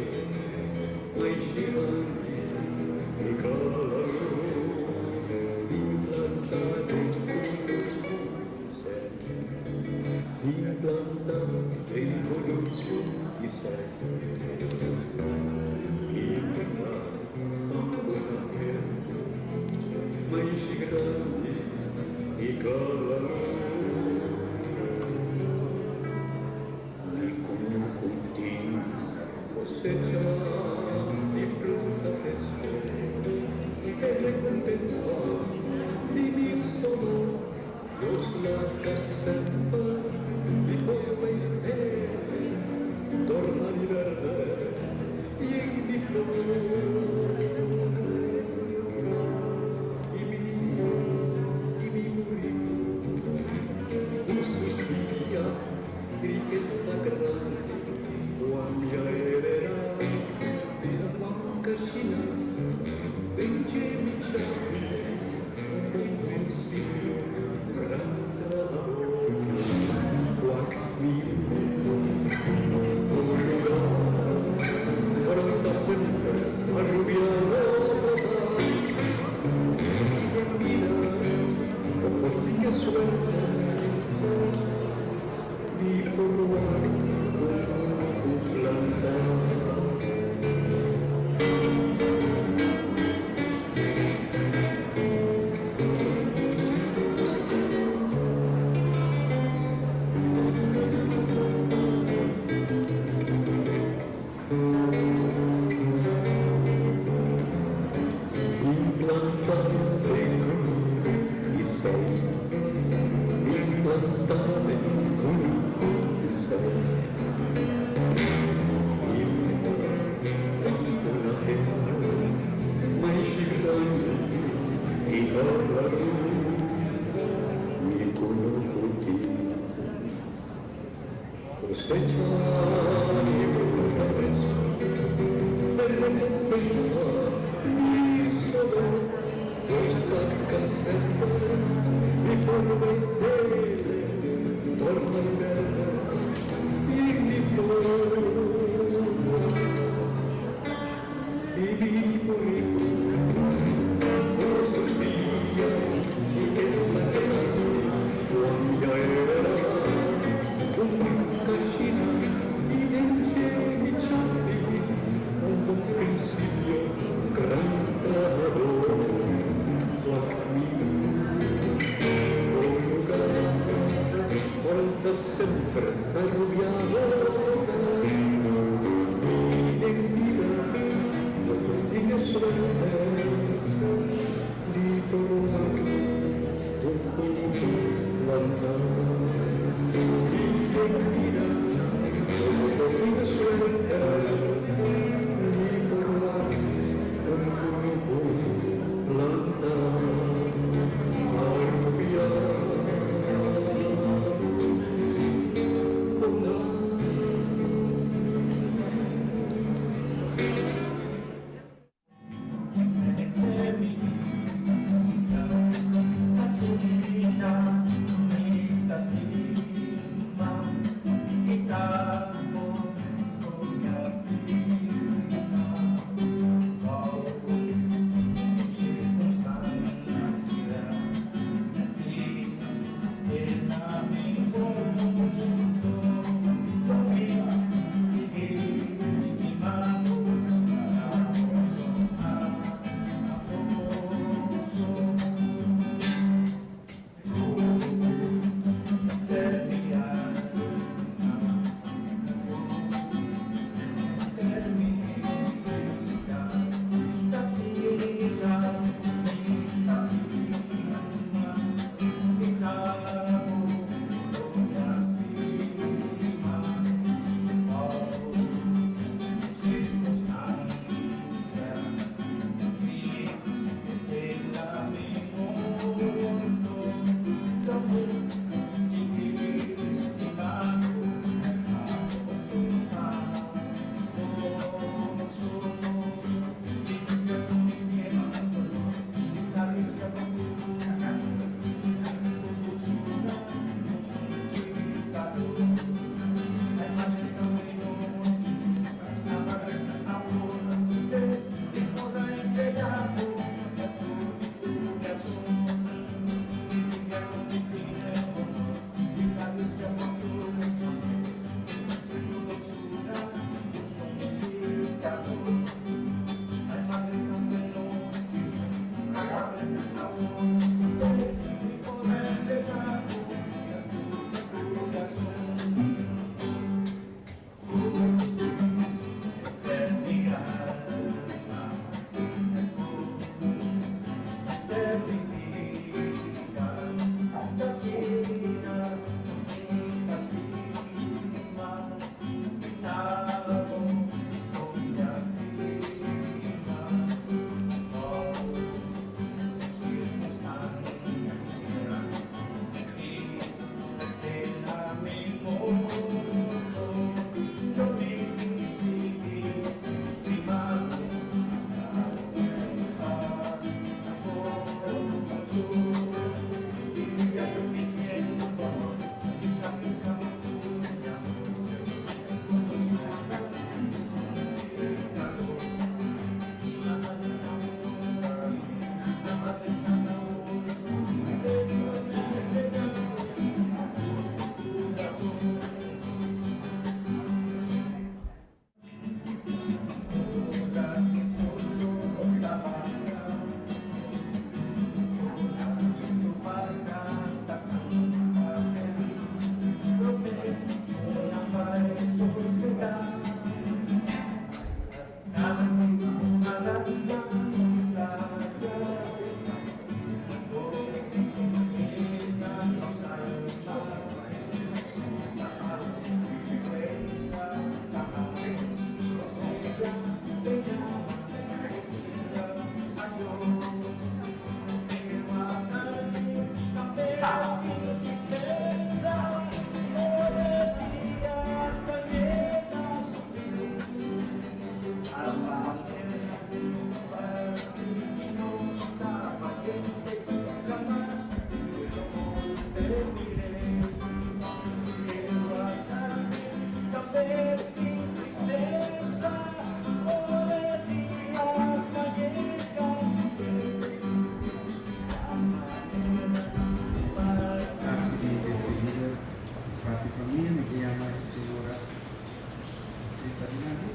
maishi grandi i kalalu. Tin planta den kunuku di sèt. Tin planta den kunuku di sèt. Maishi grandi i kalalu. Mi kunuku tin kosecha di fruta fresco e rekompensa di mi sodó. Dios laga semper mi pueblo torna di berde yen di flor. I mi buriku ku su spiga rikesa grandi ku ami a heredá di Juan Kashina den dje mi chapi un bon prinsipio gran trahador wak mi un lugar Frota semper arubiano bo ta Den bida bo por tin e suerte di por wak un planta. Tin planta den kunuku di sèt. Tin planta den kunuku di sèt. Tin pampuna maishi grandi i kalalu. Mi kunuku tin kosecha di fruta fresco e rekompensa di sodó. Dios laga semper mi pueblo torna di berde yen di flor. I mi buriku ku su sia rikesa grandi ku ami a heredá un kashina. Parti di despedida di parti famia mi ke yama señora Sista Dinandi.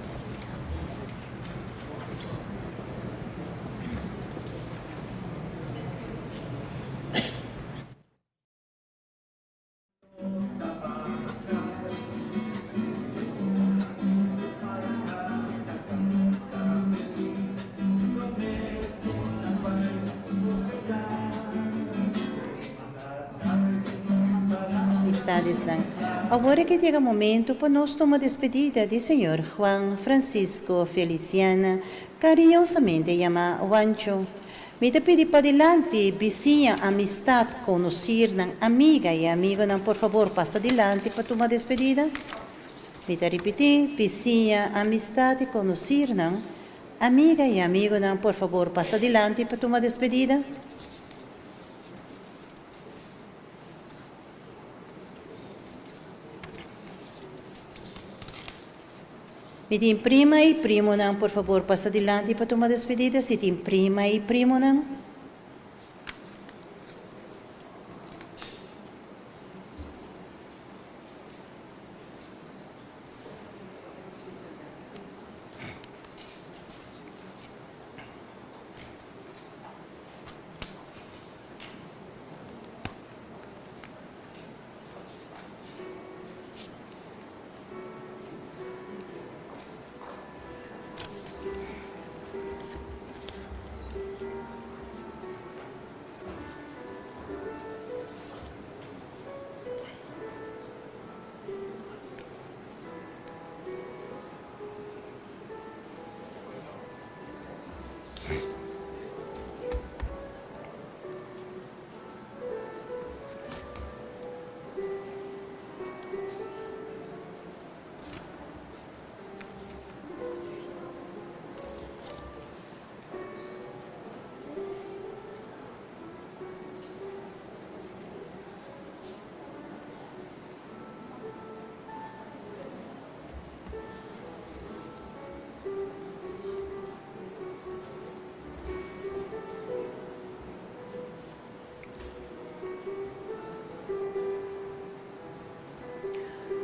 Amistadesnan, awor aki yega momento pa nos tuma despedida di señor Juan Francisco Feliciana, cariñosamente yama Juancho. Mi ta pidi padilanti, bisiña, amistad, conocirnan, amiga y amigonan, por fabor pasa dilanti pa tuma despedida. Mi ta ripiti, bisiña, amistad y conocirnan, amiga y amigonan, por fabor pasa dilanti pa tuma despedida. Mi tin prima y primonan, por fabor pasa dilanti pa tuma despedida. Si tin prima y primonan.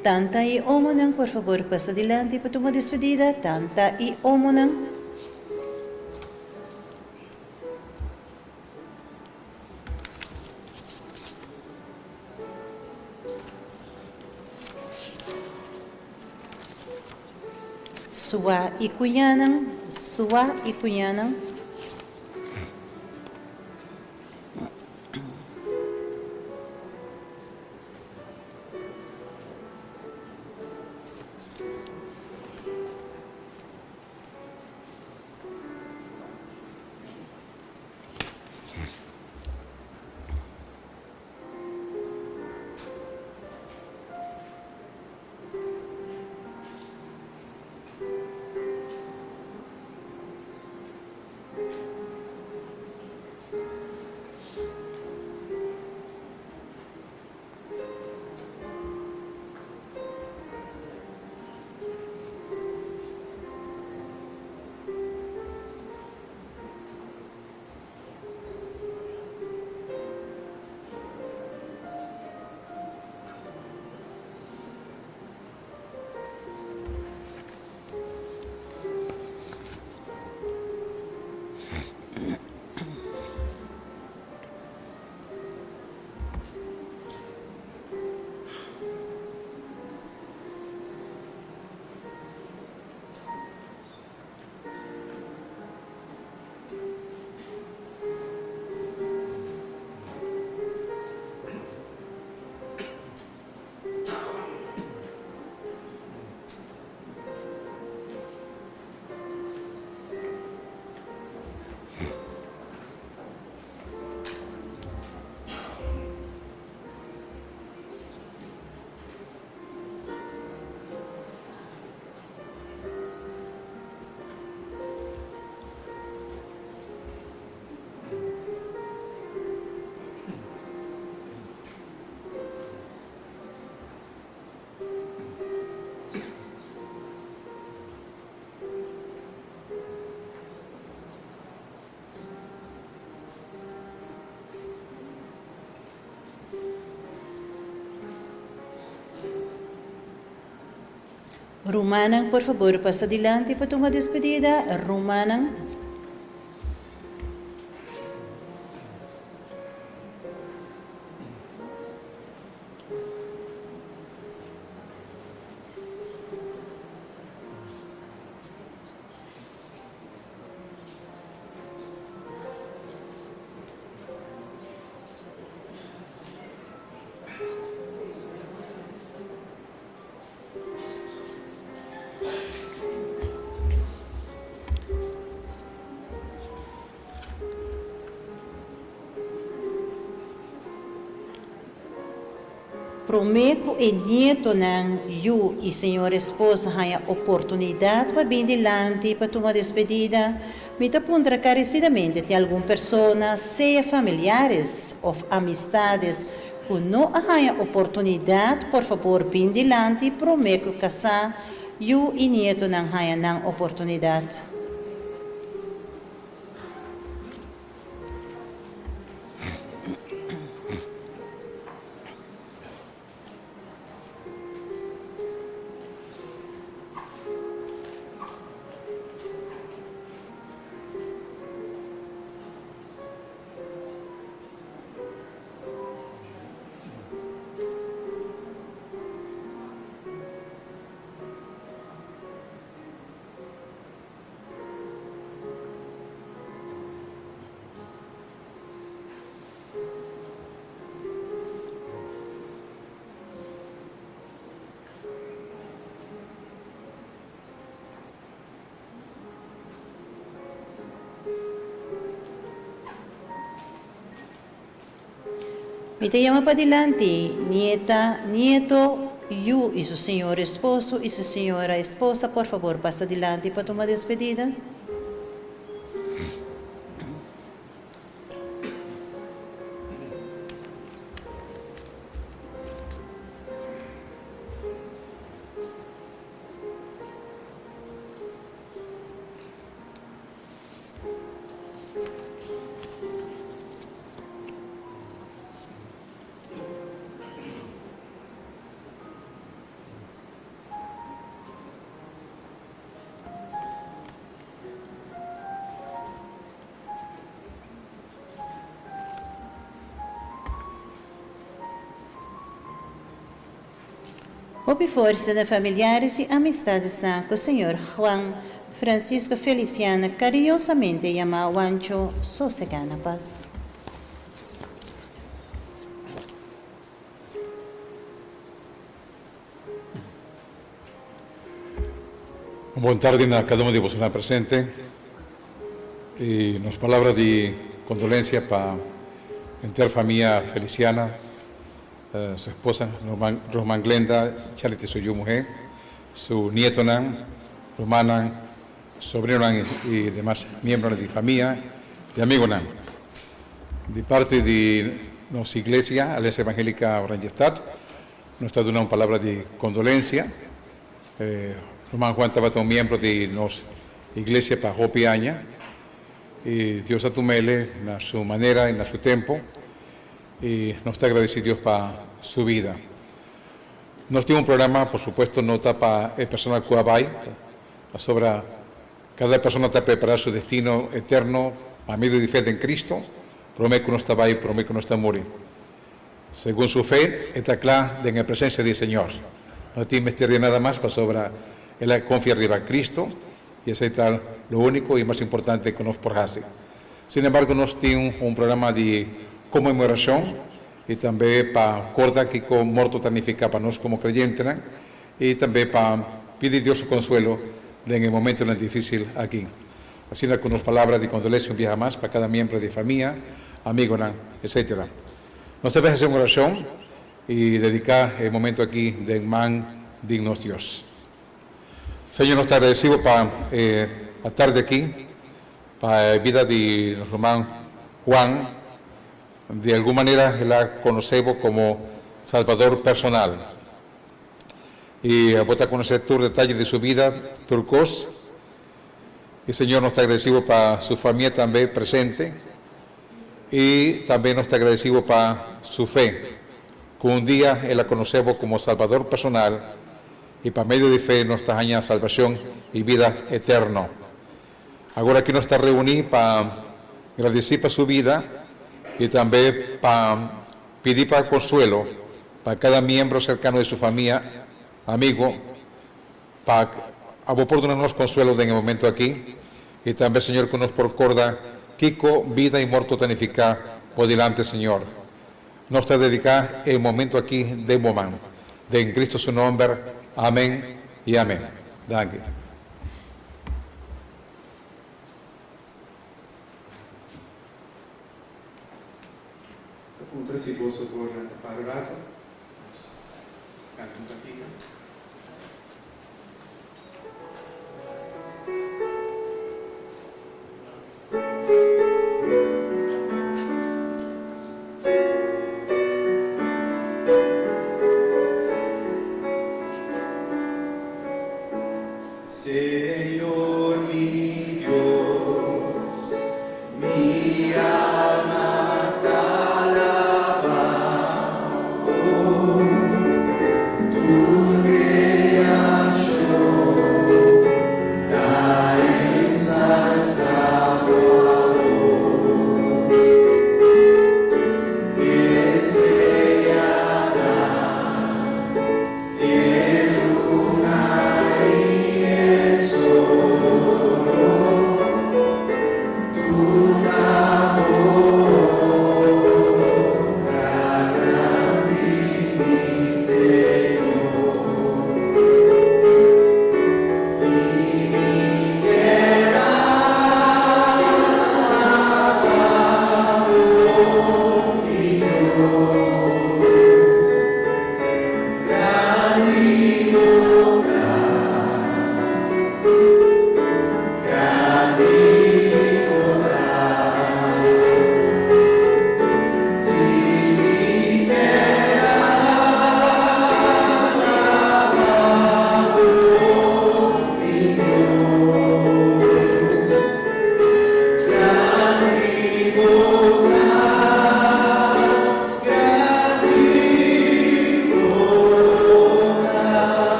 Tanta y omonan, por fabor pasa dilanti pa tuma despedida. Tanta y omonan. Sua i cuñanan, sua i cuñanan. Rumannan, por fabor pasa dilanti pa tuma despedida. Rumannan. Promé ku e nietonan, yu i señor esposa haña oportunidat pa bin dilanti pa tuma despedida, mi ta puntra karesidamente tin algun persona, sea familiares òf amistades, ku no a haña oportunidat, por fabor bin dilanti promé ku kasá, yu i nietonan haña nan oportunidat. Mi ta yama padilanti nieta, nieto, yu i su señor esposo i su señora esposa, por fabor pasa dilanti pa tuma despedida. Hopi forsa na familiares i amistadesnan ku señor Juan Francisco Feliciana kariñosamente yamá Wancho sosegá na pas. Un bon tardi na kada un di bosonan presente i nos palabra di kondolensia pa henter famia Feliciana, su esposa Roman Glenda, Charity su yu muhé, su nietonan, rumannan, sobrinonan i demas miembronan di famia i amigonan. Di parti di nos iglesia, Aliansa Evangélica Oranjestad, nos ta duna un palabra di kondolensia. Ruman Juan tabata un miembro di nos iglesia pa hopi aña i Dios a tum'ele na su manera i na su tempu i nos ta agradesí Dios pa su bida. Nos tin un programa, por supuesto no ta pa e persona ku a bai, pasobra kada persona ta prepará su destino eterno pa medio di fe den Cristo promé ku nos ta bai, promé ku nos ta muri. Segun su fe, e ta kla den e presensia di Señor. No tin mester di nada mas pasobra el a konfia riba Cristo i esei ta lo úniko i mas importante ku nos por hasi. Sin embargo, nos tin un programa di konmemorashon i tambe pa korda kiko morto ta nifiká pa nos komo kreyentenan i tambe pa pidi Dios su konsuelo den e momentonan difísil aki. Asina ku nos palabra di kondolensia un biaha mas pa kada miembro di famia, amigonan, etcetera. Nos ta hasi un orashon i dediká e momento aki den man di nos Dios. Señor, nos ta agradesido pa e atardi aki, pa e bida di nos ruman Juan. Di algun manera el a konosé bo komo Salbador personal. I bo ta konosé tur detaye di su bida, tur kos. I Señor, nos ta agradesido pa su famia tambe presente. I tambe nos ta agradesido pa su fe, ku un dia el a konosé bo komo Salbador personal i pa medio di fe nos ta haña salbashon i bida eterno. Awor aki nos ta reuní pa gradisí pa su bida i tambe pa pidi pa konsuelo pa kada miembro serkano di su famia, amigo, pa abo por duna nos konsuelo den e momento aki i tambe, Señor, ku nos por korda kiko bida i morto ta nifiká bo dilanti, Señor. Nos ta dediká e momento aki den bo man. Den Cristo su nomber, amen i amen. Danki. Ta puntra si boso por lanta para un rato, nos canta un cantica. Señor mi Dios, mi alma ta alabá Bo, tur.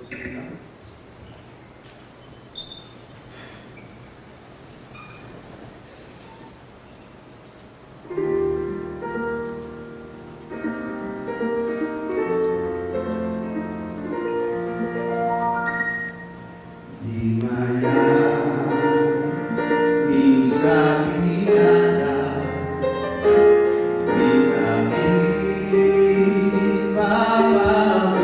Cocina. Di mañan mi sabi nada, mi ta biba pa bo.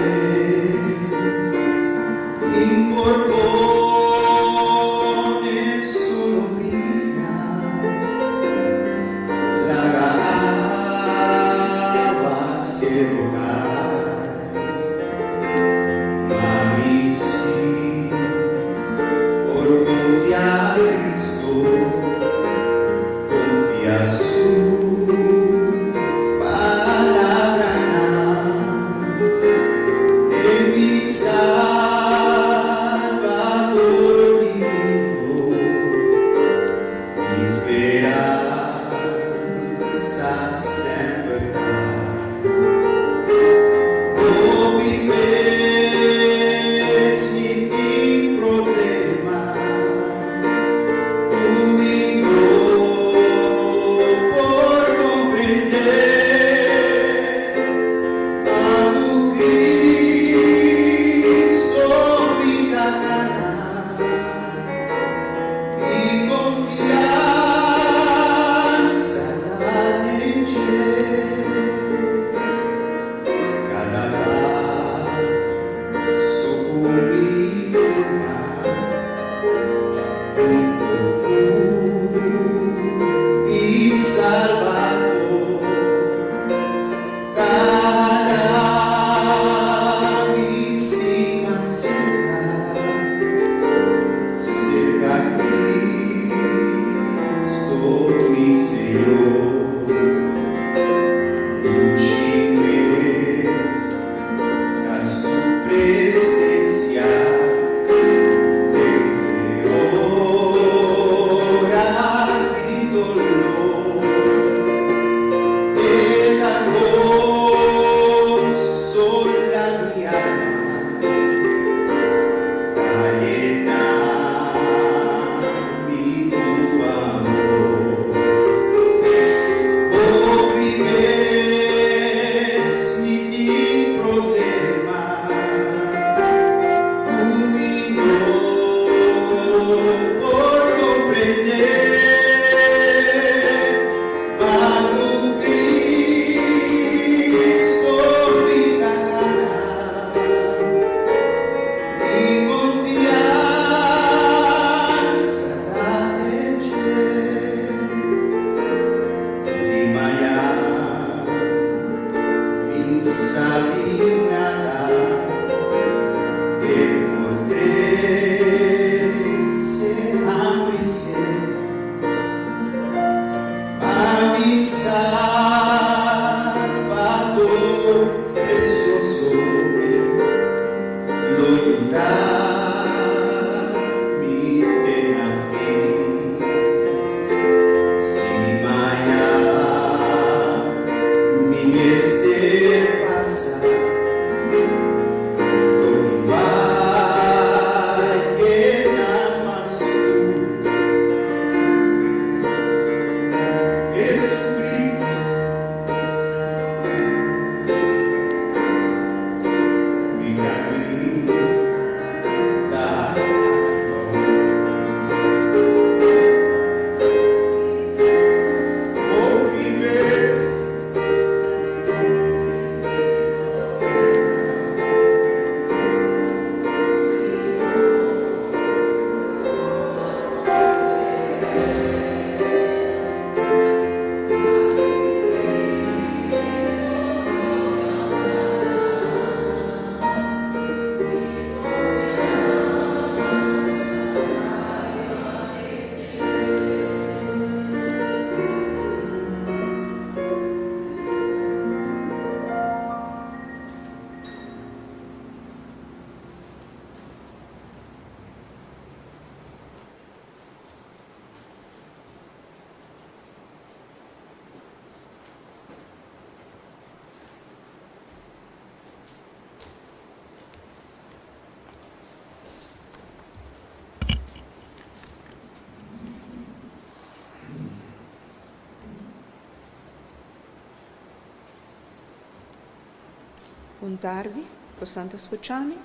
Bon tardi, boso ta skucha mi?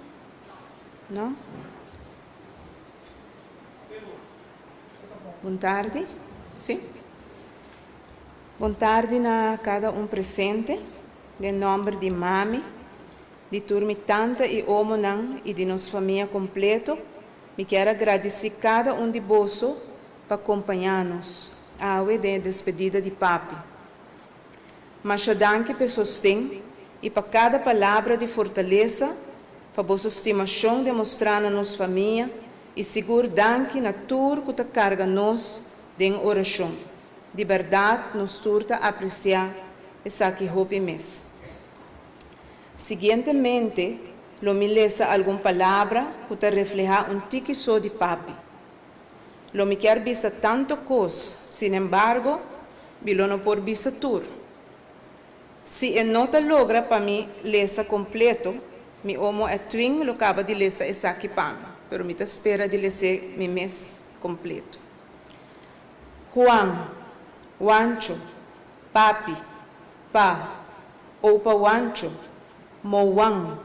No? Bon tardi, si? Bon tardi na kada un presente, den nòmber di mami, di tur mi tanta i omonan i di nos famia kompleto, mi ke gradisí kada un di boso pa kompañá nos awe den despedida di papi. Masha danki pa sosten i pa kada palabra di fortalesa, pa boso stimashon demostrá na nos famia i sigur danki na tur ku ta karga nos den orashon. Di berdat, nos tur ta apresiá esaki hopi mes. Siguientemente, lo mi lesa algun palabra ku ta reflehá un tiki so di papi. Lo mi ke bisa tantu kos, sin embargo, mi lo no por bisa tur. Si e no ta logra pa mi lesa kompleto, mi omo Edwin lo kaba di lesa esaki pa mi, pero mi ta spera di lesa mi mes kompleto. Juan, Juancho, Papi, Pa, Opa Juancho, Mowan,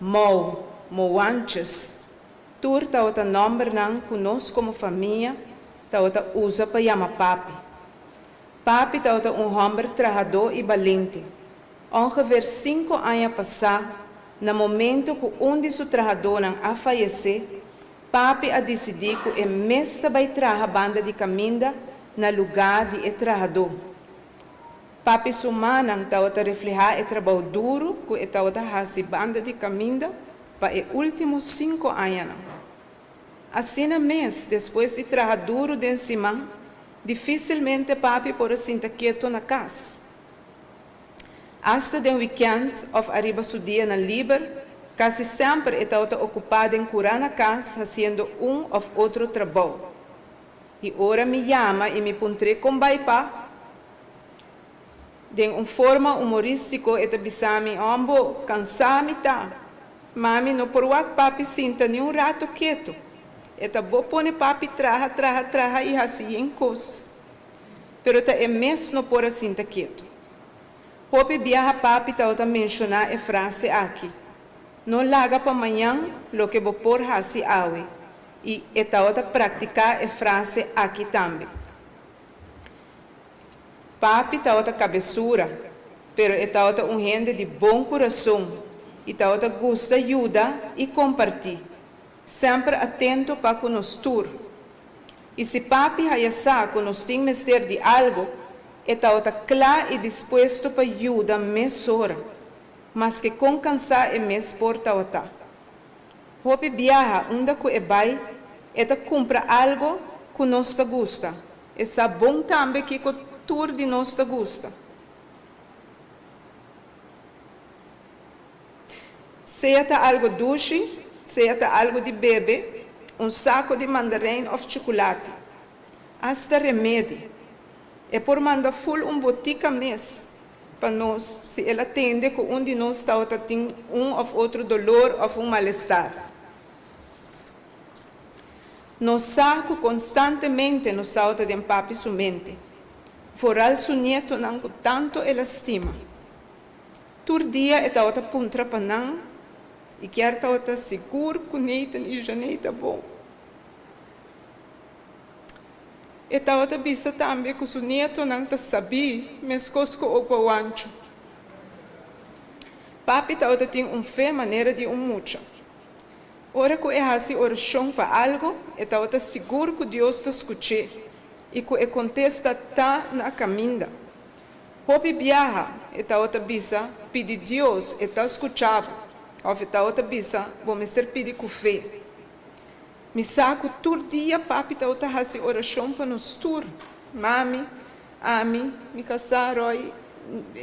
Mou, Mowanches, tur tabata nòmbernan ku nos komo famia tabata usa pa yama papi. Papi tabata un hòmber trahadó i balente. Ongeveer 5 aña pasá, na momento ku un di su trahadónan a fayesé, papi a disidí ku e mes ta bai traha banda di kaminda na lugá di e trahadó. Papi su mannan tabata reflehá e trabou duru ku e tabata hasi banda di kaminda pa e último 5 añanan. Asina mes, despues di traha duru den siman, difísilmente papi por a sinta ketu na kas. Hasta den weekend òf ariba su dianan liber, kasi semper e tabata okupá den kurá na kas hasiendo un òf otro trabou. I ora mi yama i mi puntr'é kon bai pa, den un forma humorístiko e ta bisa mi, "Ombo, kansá mi ta. Mami no por wak papi sinta ni un ratu ketu. E ta bo pone papi traha, traha, traha i hasi yen kos. Pero ta e mes no por a sinta ketu." Hopi biaha papi tabata menshoná e frase aki: "No laga pa mañan loke bo por hasi awe." I e tabata praktiká e frase aki tambe. Papi tabata kabesura, pero e tabata un hende di bon kurason i tabata gusta yuda i kompartí. Semper atento pa ku nos tur. I si papi haña sa ku nos tin mester di algu, e tabata kla i dispuesto pa yuda mesora, maske kon kansá e mes por tabata. Hopi biaha unda ku e bai, e ta kumpra algu ku nos ta gusta. E sa bon tambe kiko tur di nos ta gusta. Sea ta algu dushi, sea ta algu di bebe, un saku di mandarin òf chukulati. Hasta remedi. E por manda full un botika mes pa nos, si el a tende ku un di nos tabatin un òf otro doló òf un malestar. Nos sa ku konstantemente nos tabata den papi su mente. Foral su nietonan ku tantu el a stima. Tur dia e tabata puntra pa nan i kier tabata sigur ku Nathan i Janet ta bon. E tabata bisa tambe ku su nietonan ta sabí meskos ku opa Wancho. Papi tabata tin un fe manera di un mucha. Ora ku e hasi orashon pa algu, e tabata sigur ku Dios ta skuch'é i ku e kontesta ta na kaminda. Hopi biaha, e tabata bisa, pidi Dios, e ta skucha bo. Òf e tabata bisa, bo mester pidi ku fe. Mi sa ku tur dia papi tabata hasi orashon pa nos tur. Mami, ami, mi kasá, Roy,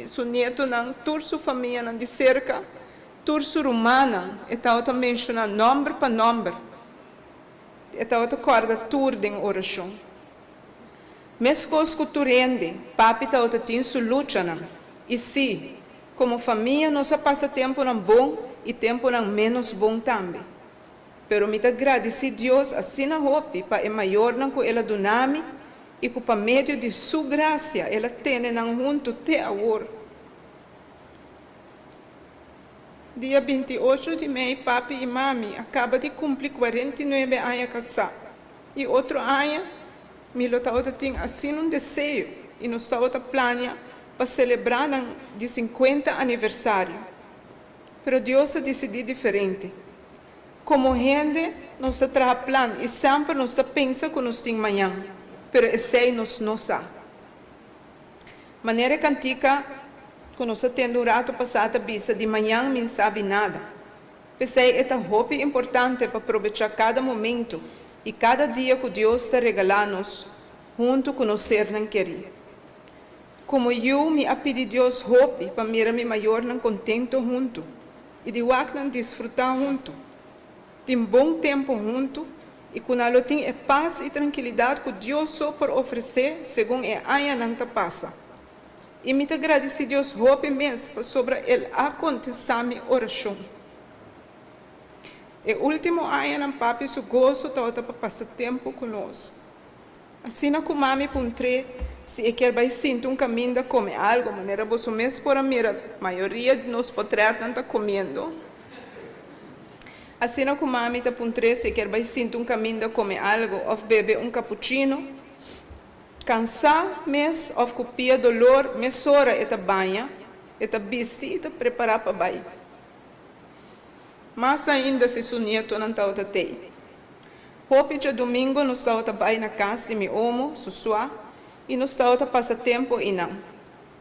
su nietonan, tur su famianan di serka, tur su rumannan, e tabata menshoná nòmber pa nòmber. E tabata kòrda tur den orashon. Meskos ku tur hende, papi tabata tin su luchanan. I sí, komo famia nos a pasa tempunan bon i tempunan ménos bon tambe. Pero mi ta gradisí Dios asina hopi pa e mayornan ku el a duna mi i ku pa medio di su grasia el a tene nan huntu te awor. Dia 28 di mei papi i mami a kaba di kumpli 49 aña kasá. I otro aña, mi lo tabatin asina un deseo i nos tabata plania pa selebrá nan di 50 aniversario. Pero Dios a disidí diferente. Komo hende, nos ta traha plan i semper nos ta pensa ku nos tin mañan, pero esei nos no sa. Manera kantika ku nos a tende un ratu pasá ta bisa di mañan mi n' sabi nada. P'esei e ta hopi importante pa probechá kada momento i kada dia ku Dios ta regalá nos huntu ku nos sernan kerí. Komo yu mi a pidi Dios hopi pa mira mi mayornan kontentu huntu i di wak nan disfrutá huntu. Tin bon tempu huntu i ku nan lo tin e pas i trankilidat ku Dios so por ofresé segun e añanan ta pasa. I mi ta gradisí Dios hopi mes pasobra el a kontestá mi orashon. E último añanan papi su goso tabata pa pasa tempu ku nos. Asina ku mami puntr'é si e kier bai sinti un kaminda kome algu, manera boso mes por a mira mayoria di nos potrètnan ta komiendo. Asina ku mami ta puntr'é si e kier bai sinti un kaminda kome algu òf bebe un kapuchino, kansá mes òf ku pia dolor, mesora e ta baña, e ta bisti i ta prepará pa bai. Mas ainda si su nietonan tabata tei. Hopi djadumingu nos tabata bai na kas di mi omo, su sua, i nos tabata pasa tempu einan.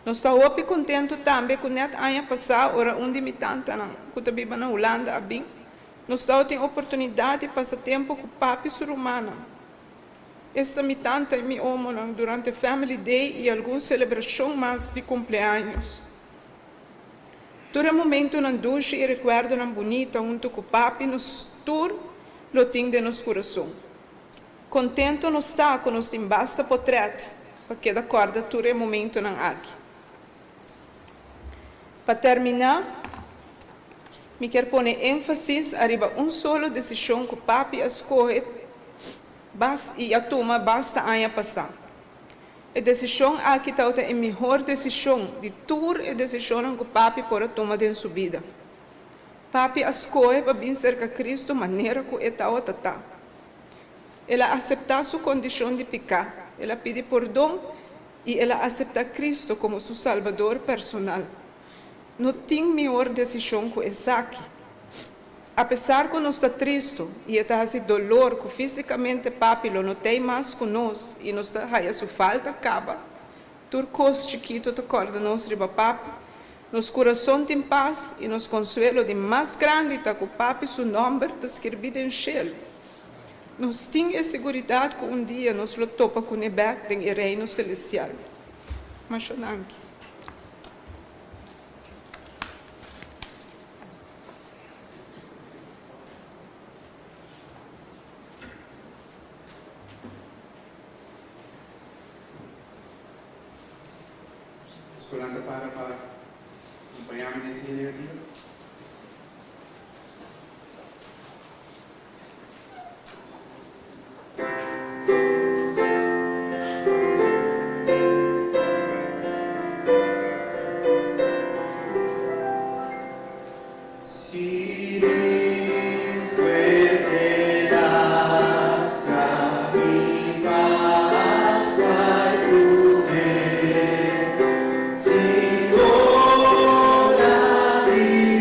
Nos ta hopi kontentu tambe ku nèt aña pasá ora un di mi tantanan ku ta biba na Hulanda a bin, nos tabatin oportunidat di pasa tempu ku papi su rumannan. Esta mi tanta i mi omonan durante Family Day i algun selebrashon mas di kumpleaños. Tur e momentunan dushi i rekuerdonan bunita huntu ku papi nos tur lo tin den nos kurason. Kontentu nos ta ku nos tin basta potrèt pa keda kòrda tur e momentunan aki. Pa terminá, mi kier pone énfasis ariba un solo desishon ku papi a skohe bas i a tuma basta aña pasá. E desishon aki tabata e mihor desishon di tur e desishonnan ku papi por a tuma den su bida. Papi a skohe pa bin serka Kristu manera ku e tabata ta. El a aseptá su kondishon di piká, el a pidi pordon i el a aseptá Kristu komo su Salbador personal. No tin mihor desishon ku esaki. Apesar ku nos ta tristu i e ta hasi dolor ku físikamente papi lo no t'ei mas ku nos i nos ta haya su falta kaba, tur kos chikitu ta kòrda nos riba papi. Nos kurason tin pas i nos konsuelo di mas grandi ta ku papi su nòmber ta skirbí den shelu. Nos tin e seguridat ku un dia nos lo topa kuné bèk den e Reino selestial. Masha danki. Nos por lanta para pa kompañá mi den seña negativa? Si fuerte lasa mi pas bai kuné, si ola di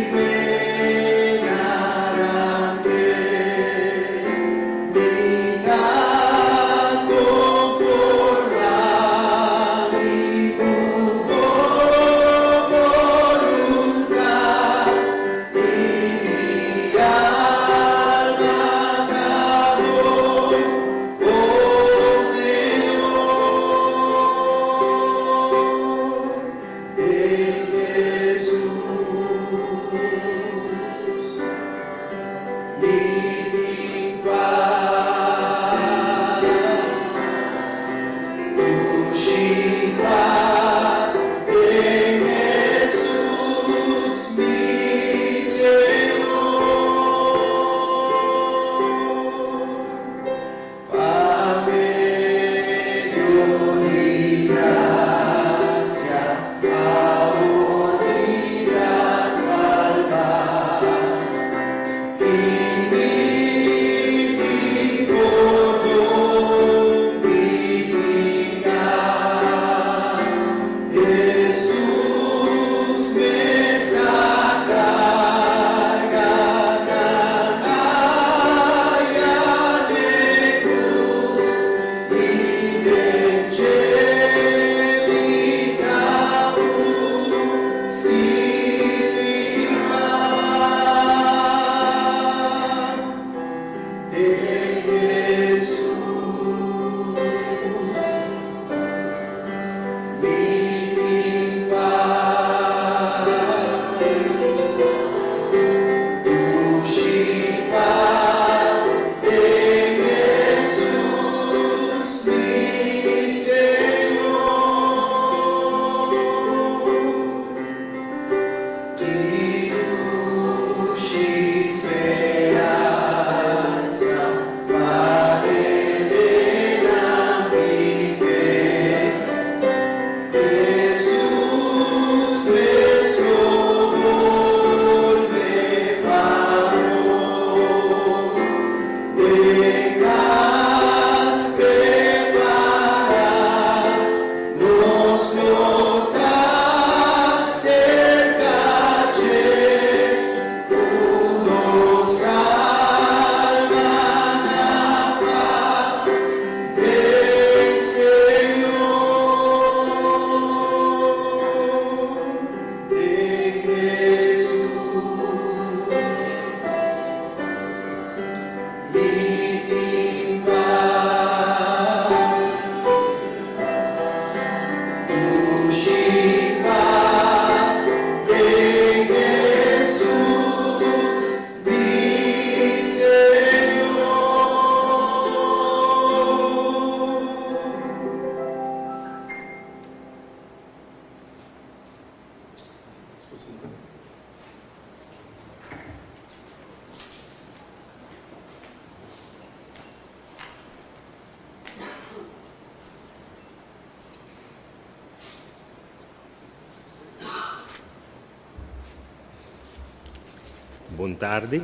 Bon tardi.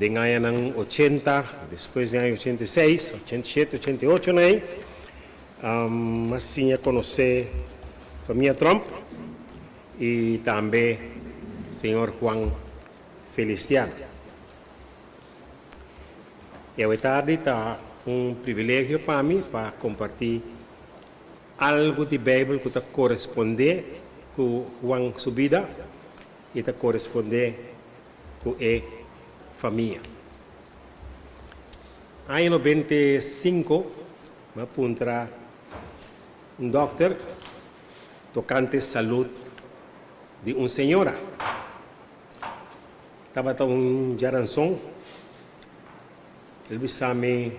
Den añanan 80, despues di aña 86, 87, 88 nei, m'a siña konosé famia Tromp i tambe señor Juan Feliciano. I awe tardi ta un privilegio pa mi pa kompartí algu di Beibel ku ta korespondé ku Juan su bida i ta korespondé ku e famia. Aña 95 mi a puntra un dòkter tokante salud di un señora. Tabata un djaranson. El bisa mi,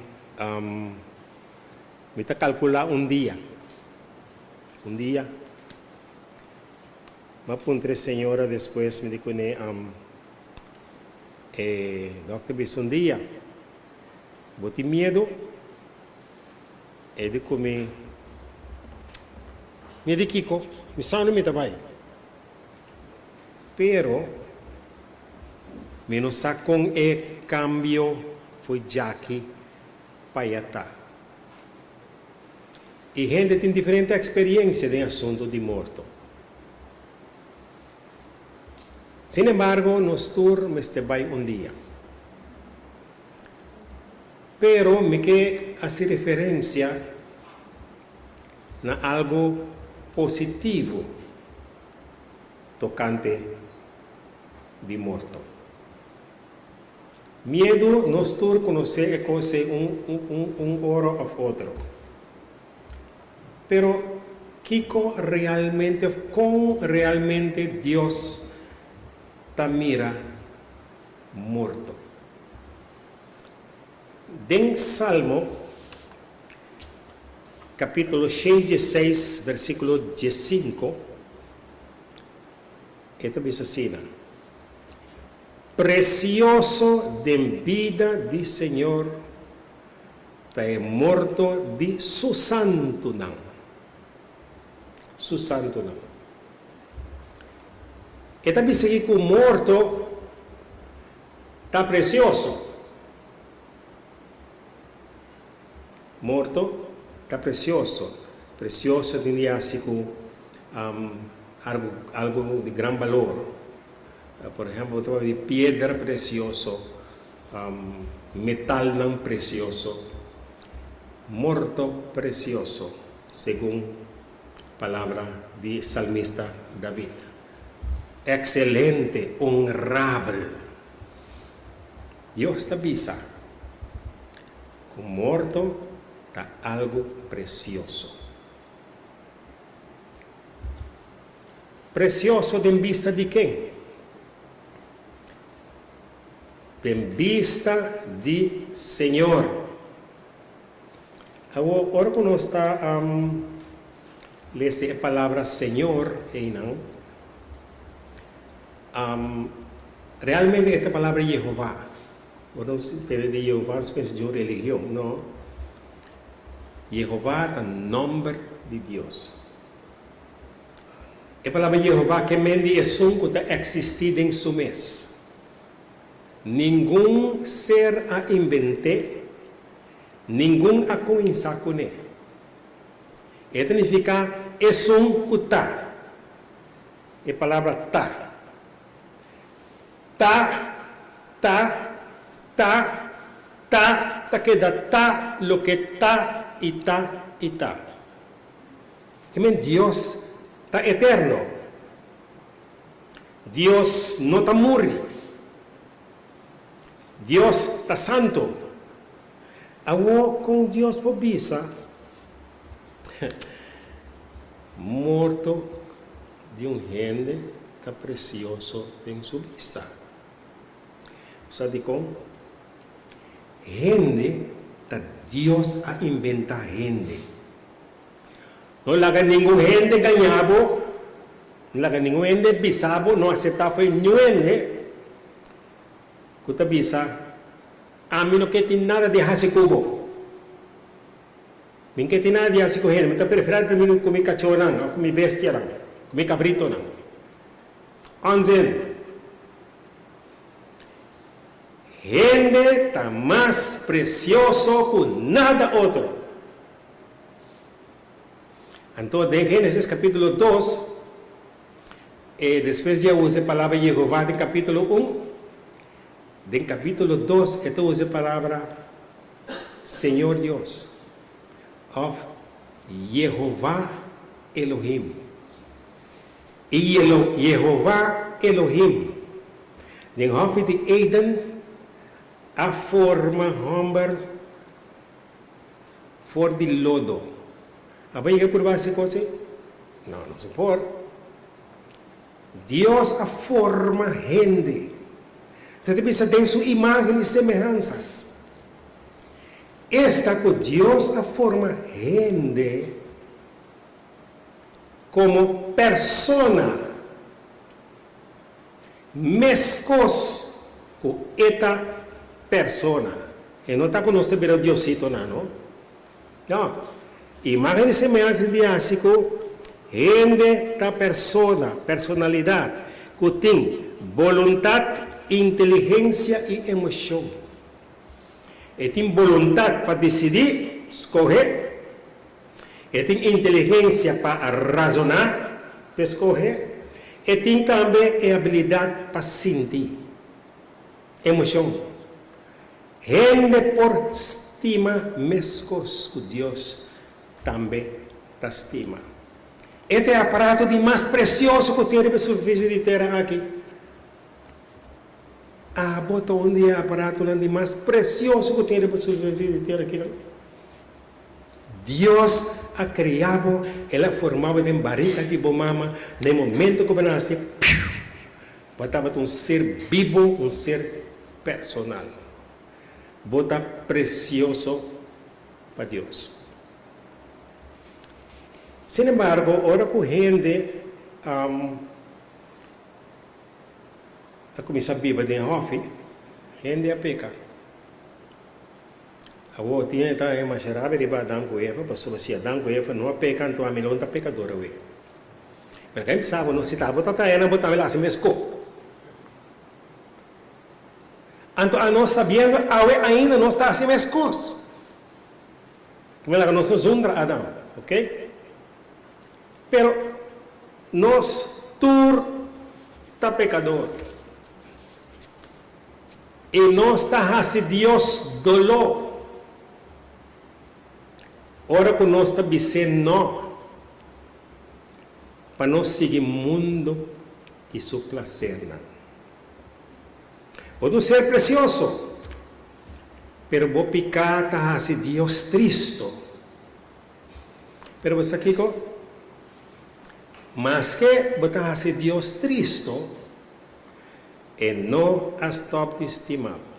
Mi ta kalkulá un dia. Un dia. Mi a puntra e señora despues, mi di kuné, E dòkter bisa un dia. Bo tin miedu? E di ku mi, Mi di kiko? Mi sa unda mi ta bai. Pero mi no sa kon e kambio fo'i djaki pa ya ta. I hende tin diferente eksperiencia den asuntu di morto. Sin embargo, nos tur mester bai un dia. Pero mi ke hasi referensia na algu positivo tokante di morto. Miedu, nos tur konosé e kos ei un un ora òf otro. Pero kiko realmente òf kon realmente Dios ta mira morto? Den Salmo kapítulo 116 versíkulo 15 e ta bisa asina, Presioso den bida di Señor ta e morto di Su santunan. Su santunan. E ta bisa aki ku morto ta presioso. Morto ta presioso. Presioso tin di hasi ku algu algu di gran balor. Por ehempel bo ta papia di piedra presioso, metalnan presioso. Morto presioso, segun palabra di salmista David. Ekselente, onrabel. Dios ta bisa ku morto ta algu presioso. Presioso den bista di ken? Den bista di Señor. Awor, ora ku nos ta lesa e palabra Señor einan, realmente e ta palabra Jehová. Ora nos tende di Jehová nos pensa di un religion. No. Jehová ta nòmber di Dios. E palabra Jehová ke men di esun ku ta eksistí den su mes. Ningun ser a invent'é, ningun a kuminsá kuné. E ta nifiká esun ku ta. E palabra ta. Ta, ta, ta, ta, ta keda ta loke ta i ta i ta. Ke men Dios ta eterno. Dios no ta muri. Dios ta santu. Awor kon Dios por bisa morto di un hende ta presioso den su bista? Sa dikon? Hende ta Dios a inventá hende. No laga ningun hende gañá bo, no laga ningun hende bisa bo, no aseptá fo'i niun hende ku ta bisa, Ami no ke tin nada di hasi ku bo. Mi n'ke tin nada di hasi ku hende, mi ta preferá di ta ku mi kachónan òf ku mi bestianan, ku mi kabritonan. Onzin! Hende ta mas presioso ku nada otro. Anto den Génesis kapítulo dos, e despues di a usa e palabra Jehová den kapítulo un, den kapítulo dos e ta usa e palabra Señor Dios òf Jehová Elohim. I Jehová Elohim den hòfi di Eden a forma hòmber for di lodo. Abo yega purba hasi kos ei? No, no se por. Dios a forma hende. Ta ta bisa den su imágen i semehansa. Esta ku Dios a forma hende komo persona meskos ku e ta persona. E no ta ku nos ta bira diositonan, no. No. Imágen i semehansa di hasi ku hende ta persona, personalidat, ku tin boluntat, inteligensia i emoshon. E tin boluntat pa disidí, skohe. E tin inteligensia pa razoná, p'e skohe. E tin tambe e abilidat pa sinti, emoshon. Hende por stima meskos ku Dios tambe ta stima. E ta e aparato di mas presioso ku tin riba e superfisie di tera aki. Abo ta un di e aparatonan di mas presioso ku tin riba e superfisie di tera aki. Dios a krea bo, El a forma bo den barika di bo mama, na e momento ku bo nase, piu! Bo tabata un ser bibo, un ser personal. Bo ta presioso pa Dios. Sin embargo, ora ku hende a kuminsá biba den hòfi, hende a peka. Awor, tin e ta e masha rabia riba Adam ku Eva, pasobra si Adam ku Eva no a peka, anto ami lo no ta pekador awe. Pero ken sa bo no, si ta bo tata ena bo tambe lo hasi meskos. Anto anos sabiendo awe ainda nos ta hasi meskos. Kimen laga nos no zundra Adam, ok? Pero nos tur ta pekador. I nos ta hasi Dios doló ora ku nos ta bis'é nò pa nos sigui mundu i su plasernan. Bo ta un ser presioso, pero bo piká ta hasi Dios tristu. Pero bo sa kiko? Maske bo ta hasi Dios tristu, E no a stòp di stima bo.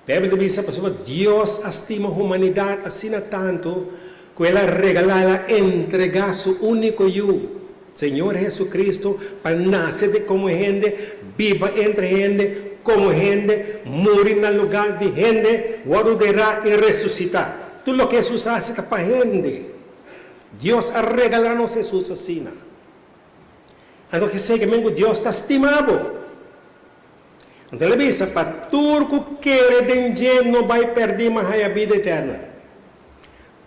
Beibel ta bisa pasobra Dios a stima humanidat asina tantu ku el a regalá, el a entregá su úniko Yu, Señor Hesukristu, pa nase di komo hende, biba entre hende komo hende, muri na lugá di hende, wòrdu derá i resusitá. Tur loke Hesus a hasi ta pa hende. Dios a regalá nos Hesus asina. Anto ki sege men ku Dios ta stima bo. Anto el a bisa, Pa tur ku kere den dje no bai pèrdí ma haya bida eterno.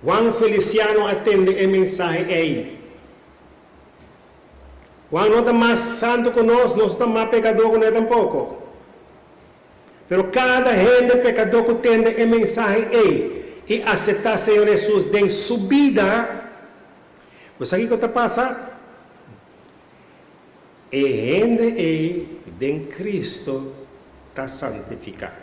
Juan Feliciano a tende e mensahe ei. Juan no ta mas santu ku nos, nos no ta mas pekadó ku ne tampoko. Pero kada hende pekadó ku tende e mensahe ei i aseptá Señor Hesus den su bida, Bo sa kiko ta pasa? E hende ei den Cristo ta santificá.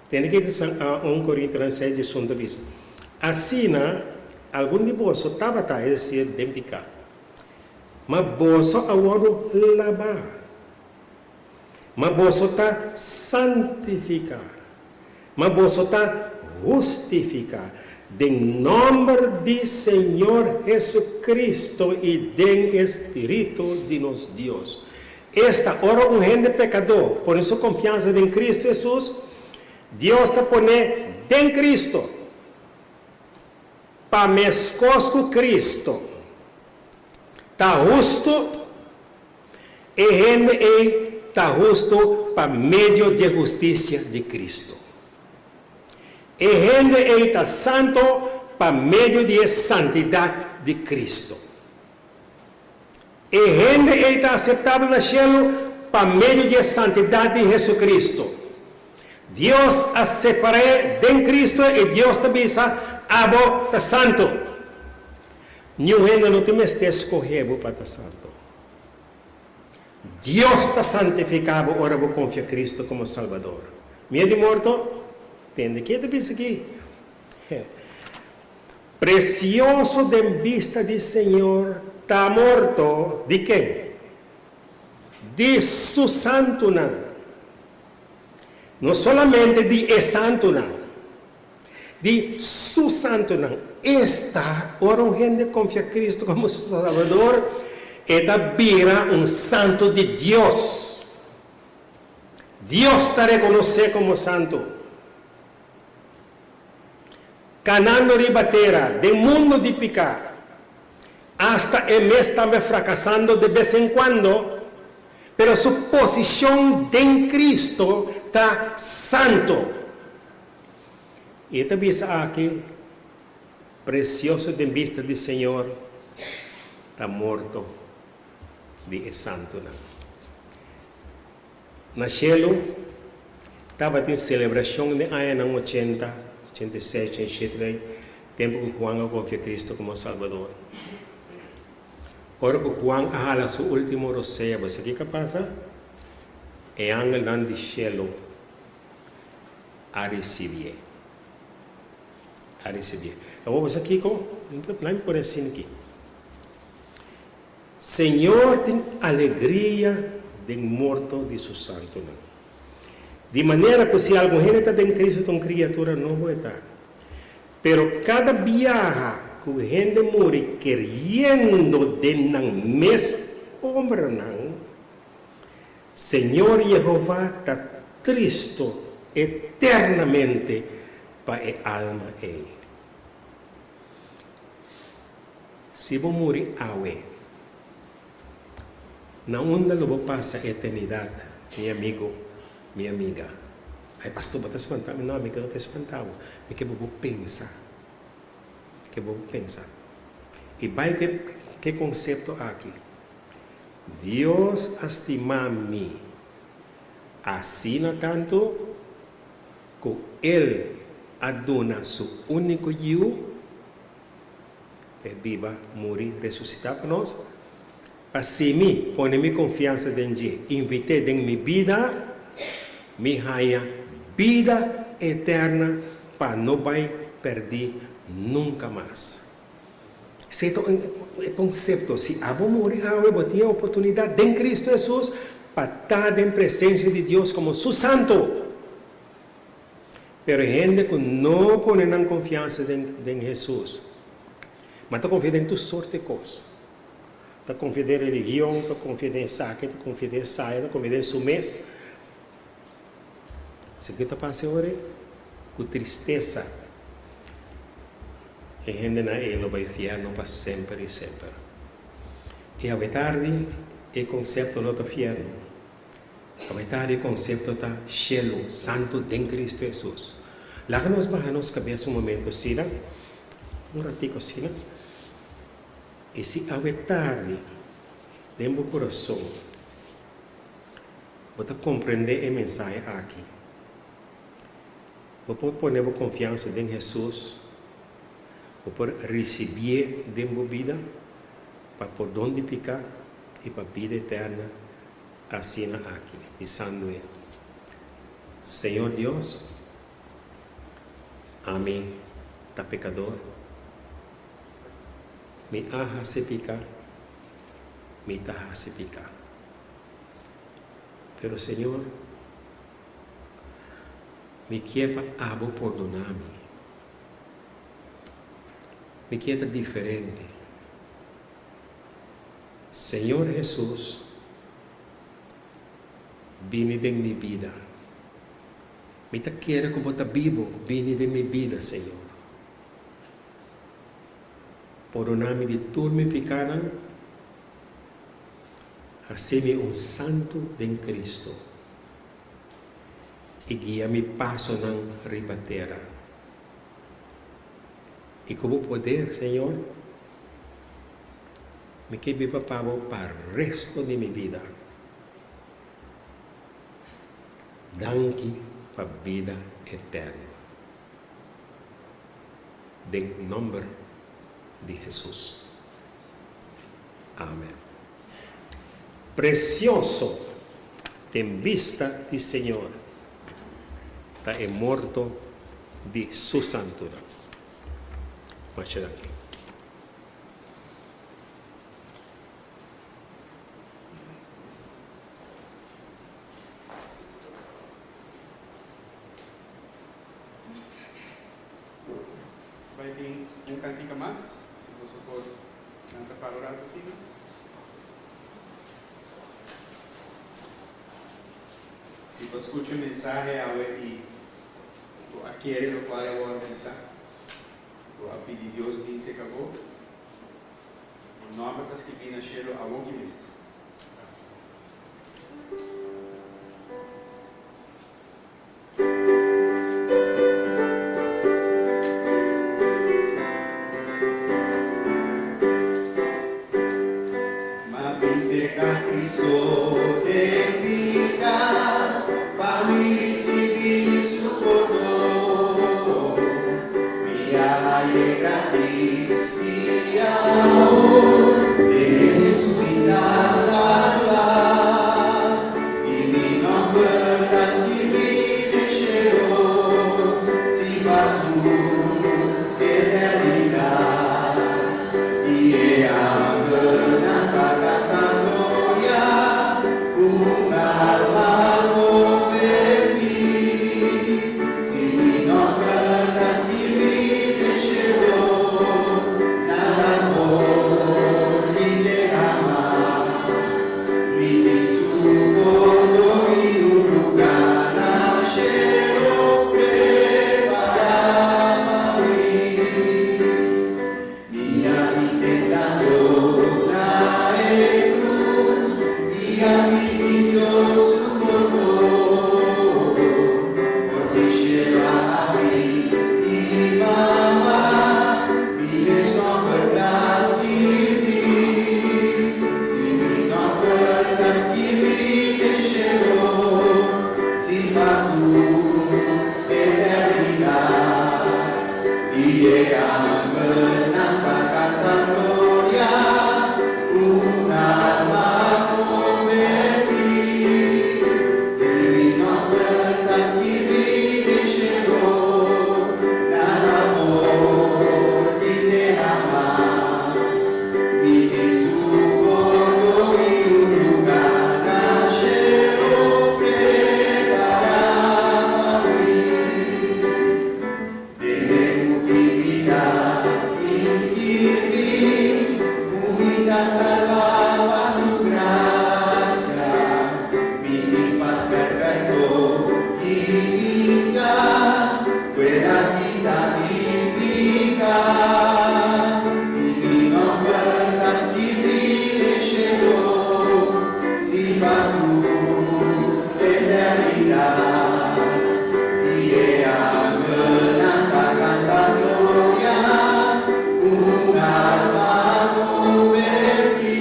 Tende ke bisa 1 Corintionan 6 diesun ta bisa, Asina algun di boso tabata, es decir, den picá, ma boso a wordo labá, ma boso ta santificá, Ma boso ta hustifiká den nòmber di Señor Jesucristo i den e Spiritu di nos Dios. Esta, ora un hende pekadó pone su konfiansa den Cristo Hesus, Dios ta pon'é den Cristo, pa meskos ku Cristo ta hustu, e hende ei. ta hustu pa medio di hustisia di Kristu. E hende ei ta santu pa medio di e santidat di Kristu. E hende ei ta aseptabel na shelu pa medio di e santidat di Hesukristu. Dios a separ'é den Kristu i Dios ta bisa, Abo ta santu. Niun hende no tin mester skohé bo pa ta santu. Dios ta santifiká bo ora bo konfia Kristu komo Salbador. Miedu di morto? Tende ke ta bisa aki. Presioso den bista di Señor ta morto di ken? Di Su santunan. No solamente di e santunan, di Su santunan. Esta, ora un hende konfia Kristu komo su Salbador, e ta bira un santu di Dios. Dios ta rekonosé komo santu. Kanando riba tera den mundu di piká, asta e mes tambe frakasando de bes en kuando, pero su posishon den Kristu ta santu. I e ta bisa aki, Presioso den bista di Señor ta morto di e santunan. Na shelu tabatin selebrashon den añanan ochenta, 86, 87, tempu ku Juan a konfia Kristu komo Salbador. Ora ku Juan a hala su último rosea, bo sa kiko a pasa? E angelnan di shelu a risibié. A risibié. Awor bo sa kiko? Laat mi pone asina aki. Señor tin alegria den morto di su santunan. Di manera ku si algun hende ta den Cristo ta un kriatura nobo e ta. Pero kada biaha ku hende muri keriendo den nan mes obranan, Señor Yehova ta tristu eternamente pa e alma ei. Si bo muri awe, na unda lo bo pasa eternidat, mi amigu, mi amiga? Ai, pastor, bo ta spanta mi. No, mi no ke spanta bo. Mi ke bo bo pensa. Ke bo bo pensa. I bai ku e konsepto aki, Dios a stima mi asina tantu ku El a duna Su úniko Yiu, E biba, muri, resusitá pa nos. Pa si mi pone mi konfiansa den dje, invit'é den mi bida, mi haña bida eterna pa no bai pèrdí nunka mas. Esei ta un e konsepto. Si abo muri awe, bo tin e oportunidat den Kristu Hesus pa ta den presensia di Dios komo Su santu. Pero hende ku no pone nan konfiansa den den Hesus, ma ta konfia den tur sorte kos. Ta konfia den religion, ta konfia den esaki, ta konfia den esaya, ta konfia den su mes. Sa ke ta pasa e ora ei? Ku tristesa e hendenan ei lo bai fièrnu pa semper i semper. I awe tardi e konsepto no ta fièrnu. Awe di konsepto ta shelu santu den Kristu Hesus. Laga nos baha nos kabes un momento asina, un ratico asina, i si awe tardi den bo kurason bo ta komprendé e mensahe aki, bo por pone bo konfiansa den Hesus, bo por risibié den bo bida pa pordon di piká i pa bida eterna. Asina aki, bisando e, Señor Dios, ami ta pekador, mi a hasi piká, mi ta hasi piká. Pero Señor, mi kier pa Abo pordoná mi. Mi kier ta diferente. Señor Hesus, bini den mi bida. Mi ta kere ku Bo ta bibu, bini den mi bida, Señor. Pordona mi di tur mi pikanan. Hasi mi un santu den Cristo i guia mi pasonan riba tera. I ku bo poder, Señor, mi ke biba pa bo pa resto di mi bida. Danki pa bida eterno. Den nomber di Hesus. Amen. Precioso den bista di Señor ta e morto di Su santunan. Masha danki. Bai tin un cantica mas, si boso por lanta para un rato asina. Si bo a scucha e mensahe awe y bo a kere locual a worde bisa, bo a pidi Dios bin seca bo, bo nomber ta scribi na cielo awoki mes. Ma bin serka Cristo den piká, pa mi risibí su pordon. Mi a hañ'é gratis i awor den Hesus mi ta salbá. I mi nòmber ta skirbí den shelu, sí, pa tur eternidat. I e angelnan ta kanta gloria, un alma konvertí. Sí, mi nòmber ta skirbí den shelu, nada por kit'é hamas. Mi tin su pordon i un lugá na shelu prepará pa mi. Mi a intentando na e krus i a pidi Dios su pordon, porque shelu a habri i mama mi mes nòmber ta skirbí. Si mi nòmber ta skirbí den shelu, sí pa tur eternidat. I e angelnan ta kanta gloria, un alma konvertí. Si mi nòmber ta skirbí den shelu, nada por kit'é hamas. Mi tin su pordon i un lugá na shelu prepará pa mi. Den e buki bida tin skirbí ku mi ta salbá pa su grasia. Mi tin pas perfekto i mi sa ku el a kita mi piká. I mi nòmber ta skirbí den shelu, sí pa tur eternidat. I e angelnan ta kanta gloria, un alma konvertí.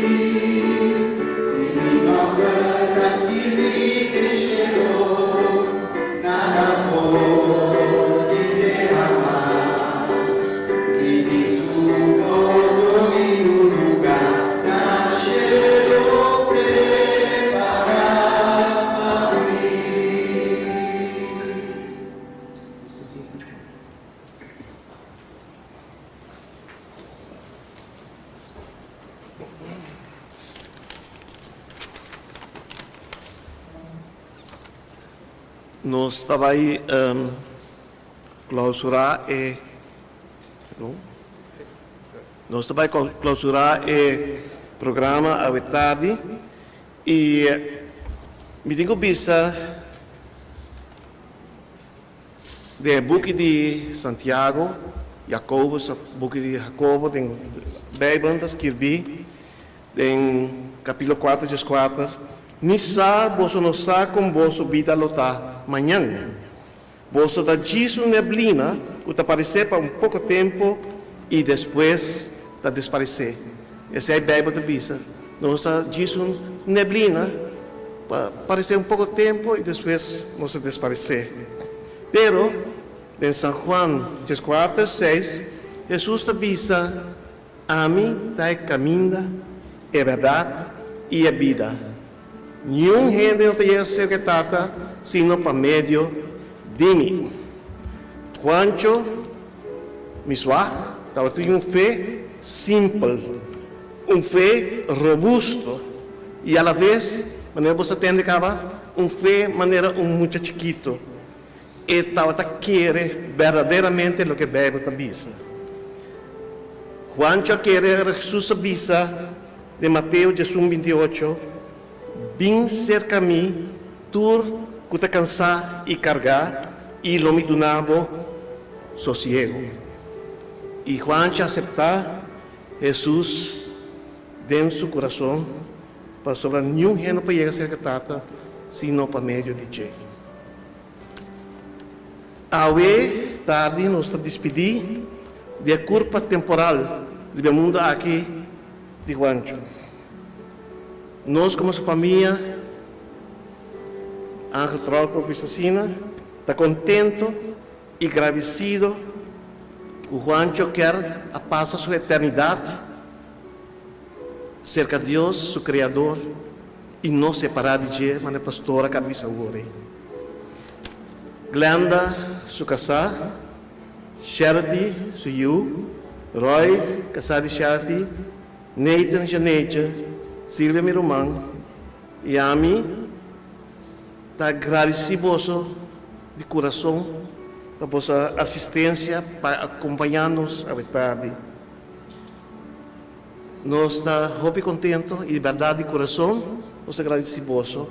Si mi nòmber ta skirbí den shelu, nada por kit'é hamas. Mi tin su pordon i un lugá na shelu prepará pa mi. Nos ta bai clausura e Nos ta bai clausura e programa awe tardi y mi tin cu bisa den e buki di Santiago, Jacobus, buki di Jacobo den Bijbel ta skirbi den. capítulo 4, 4, Ni sa, boso no sa kon boso bida lo ta mañan. Boso ta djis un neblina, ku ta aparesé pa un poko tempu i despues ta disparesé. Esei Beibel ta bisa. Nos ta djis un neblina, pa aparesé un poko tempu i despues nos ta disparesé. Pero, den San Juan 14, 6, Hesus ta bisa, Ami ta e kaminda, e bèrdat i e bida. Niun hende no ta yega serka e Tata sino pa medio di mi. Juancho, mi swa, tabatin un fe simpel, un fe robusto i alaves, manera bo sa tende kaba, un fe manera un mucha chikito. E tabata kere berdaderamente loke Beibel ta bisa. Juancho a kere ora Hesus a bisa den Mateo 11, 28, Bin serka mi, tur ku ta kansá i kargá, i lo mi duna bo sosiegu. I Juancho a aseptá Hesus den su kurason, pasobra niun hende no por yega serka Tata sino pa medio di dje. Awe tardi nos ta dispidí di e kurpa temporal riba e mundu aki di Juancho. Nos komo su famia, Angel Tròl por bisa asina, ta kontento i gradisido ku Juancho kier a pasa su eternidat serka Dios, su Kreador, i no separá di dje, manera pastor a kaba bisa awor ei. Glenda, su kasá, Sherty, su yu, Roy, kasá di Sherty, Nathan, Janeetje, Silvia, mi ruman, i ami ta gradisí boso di kurason pa boso asistensia pa akompañá nos awe tardi. Nos ta hopi contento y di berdad di curason nos ta gradici boso.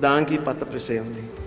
Danki pa ta presente.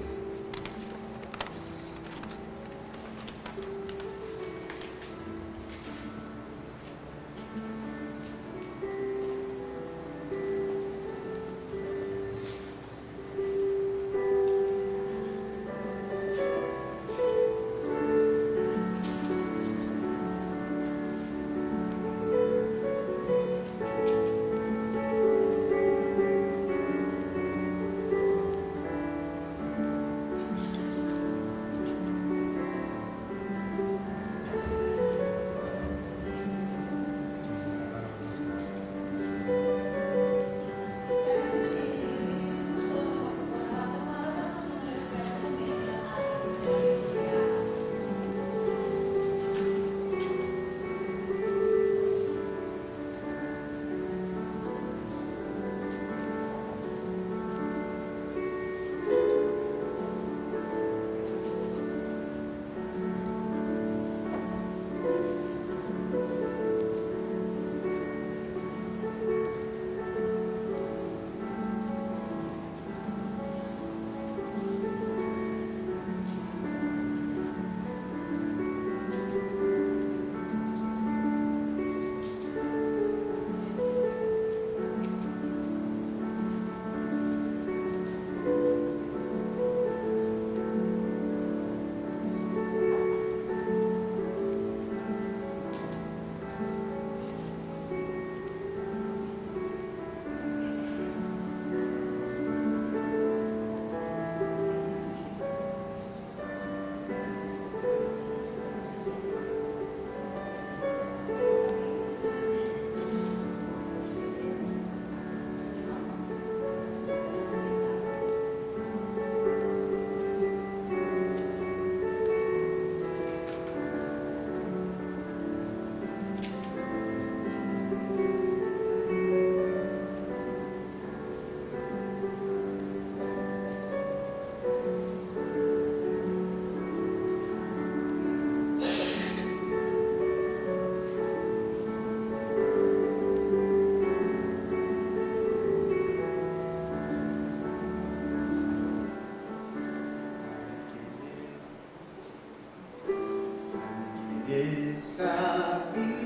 Esta.